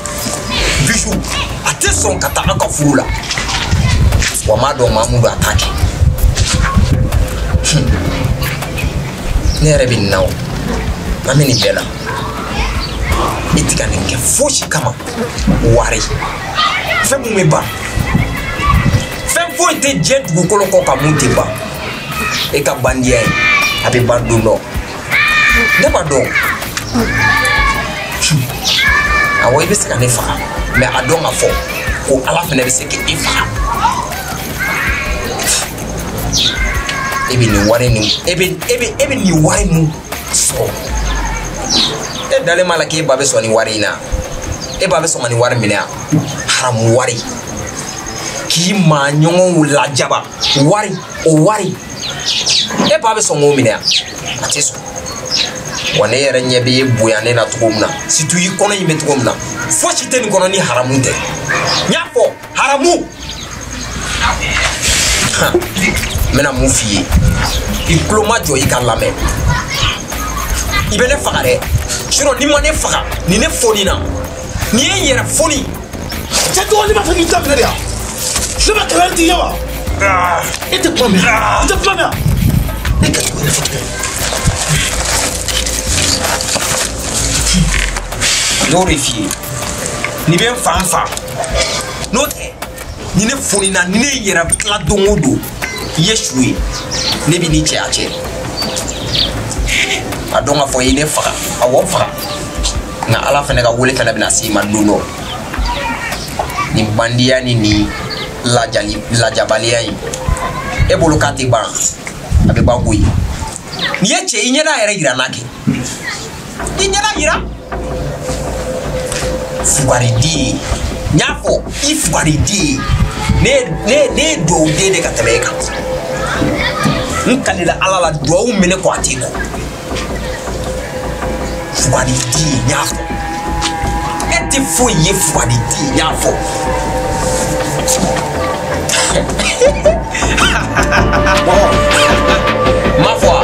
Bijou, a tɛ sɔn ka taa aw ka furu la. Wa n b'a dɔn maa mun don a t'a kɛ. Ne yɛrɛ bɛ nin na o. An bɛ nin bɛɛ la. E tɛ ka nin kɛ fosi kama. Wari. Fɛn mun bɛ ban. Fɛn foyi tɛ diɲɛ dugukolo kɔ kan mun tɛ ban. E ka bandiya ye, a bɛ ban don dɔ. Ne b'a dɔn. Awɔ i bɛ se ka ne faga. Mɛ a dɔn k'a fɔ ko Ala fɛnɛ bɛ se k'e faga. E bɛ nin wari nin e bɛ nin wari mun sɔrɔ. E dalen b'a la k'e ba bɛ sɔn nin wari in na. E ba bɛ sɔn ka nin wari minɛ yan. Haramu wari. K'i maa ɲɔgɔnw lajaba. Wari o wari. E ba bɛ sɔn k'o minɛ yan. A tɛ sɔn. Wa ne yɛrɛ ɲɛ bɛ e bonya ne na cogo min na. Surtout i kɔnɔ in bɛ cogo min na. Fosi tɛ nin kɔnɔ ni haramu tɛ. N y'a fɔ haramu. N bɛna mun f'i ye. I tulo ma jɔ i ka lamɛn. I bɛ ne faga dɛ. Sinon n'i ma ne faga, ni ne foni na. N'i ye n yɛrɛ foni. Cɛ tɔgɔ ne b'a fɛ k'i daminɛ de yan. Ne ma kalan d'i ye wa? E tɛ kuma mɛn. I tɛ kuma mɛn. E ka tugu ne fɔ tuguni. N y'o de f'i ye. N'i bɛ n fa n fa. N'o tɛ, ni ne foni na, ni ne yɛrɛ tila don o don, i ye su ye. Ne b'i ni cɛya cɛ. A dɔn k'a fɔ i ye ne faga. Awɔ n faga. Nka Ala fɛnɛ ka wele fɛnɛ bɛna s'i ma don dɔ. Nin bandiya ni nin lajali lajabaliya in, e bolo k'a tɛ ban. A bɛ ban koyi. N'i ye cɛ i ɲɛda yɛrɛ yira n na kɛ. I ɲɛda yira. Fugariden. N y'a fɔ i fugariden. Ne ye dugawuden de ka tɛmɛ e kan. N kalila Ala la dugawu minɛ kɔ a t'i kɔ. Fugariden n y'a fɔ. E tɛ foyi ye fugariden n y'a fɔ. N m'a fɔ wa?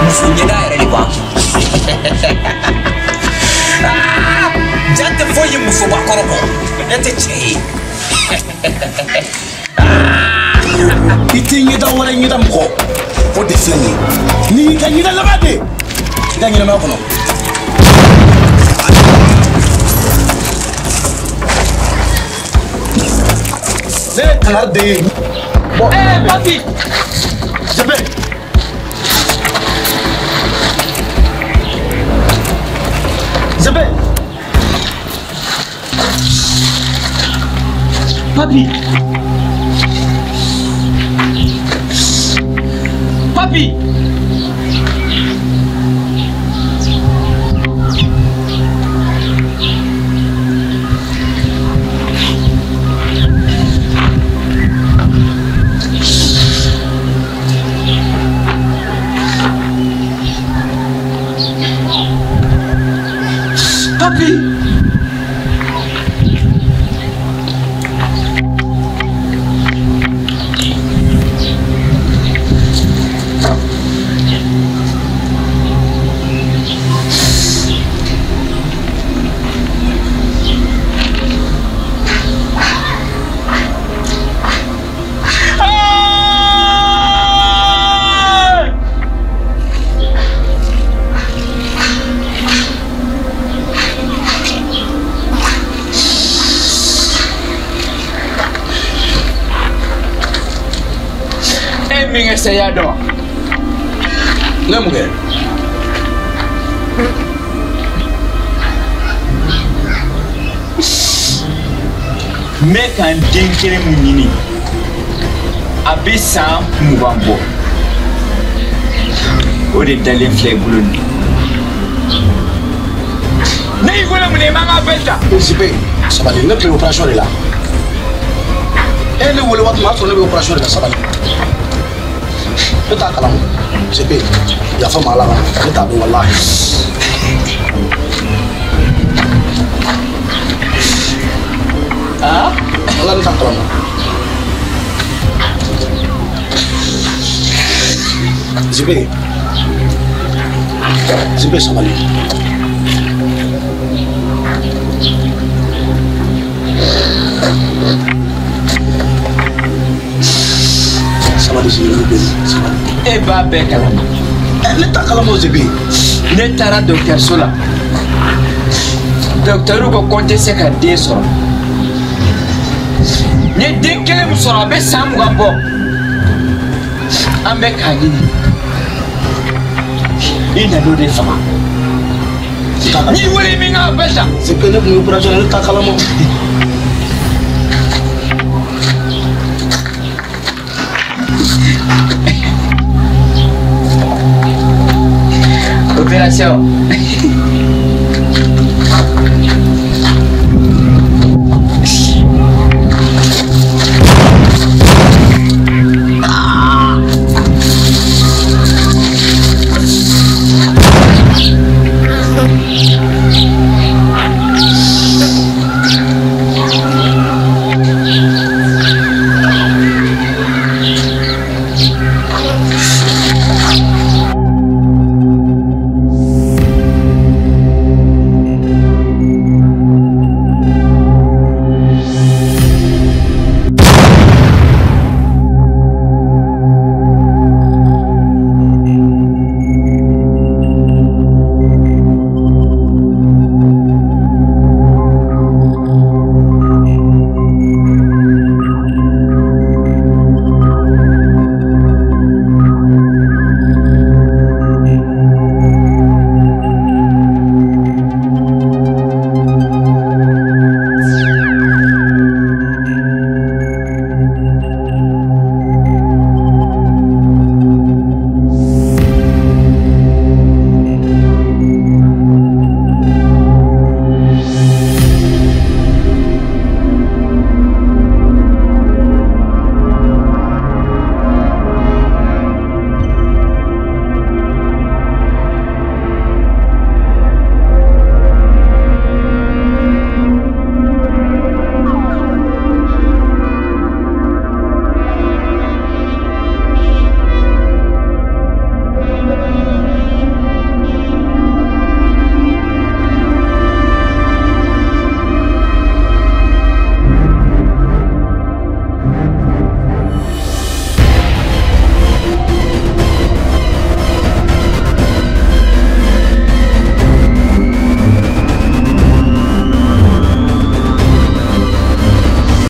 Muso ɲɛda yɛrɛ de b'a kun. Ja tɛ foyi ye musobakɔrɔ kɔ. Ne tɛ cɛ ye. I tɛ ɲɛda wɛrɛ ɲɛda mɔgɔ o de filɛ nin ye. N'i y'i ka ɲɛda laban de i ka ɲɛnamaya kɔnɔ. Ne ye kankari de ye. Bon, papi. Jebe. Jebe. Papi. Papi. Papi. Saya dɔn. Ne mun kɛ? N bɛ ka n den kelen mun ɲini, a bɛ san 20 bɔ. O de dalen filɛ i bolo nin. Ne y'i wele mun na i man ka appel ta? Zipe, sabali, ne tun bɛ opération de la. E ye ne wele waati min, o y'a sɔrɔ ne bɛ opération de la, sabali. Ne t'a kalama. Zipe, yafa ma Ala ma, ne t'a dɔn walahi. Ah? Walahi ne t'a kalama. Zipe, Zipe sabali. Sabali Zipe, sabali. E b'a bɛɛ kalama. Ne t'a kalama o Zipe. Ne taara dɔgɔtɔrɔso la. Dɔgɔtɔrɔw ko ko n tɛ se ka den sɔrɔ. N ye den kelen min sɔrɔ a bɛ san 20 bɔ. An bɛ k'a ɲini. I nan'o de faga. N'i wele min ka appel ta. Zipe, ne tun bɛ opération la, ne t'a kalama. Opération.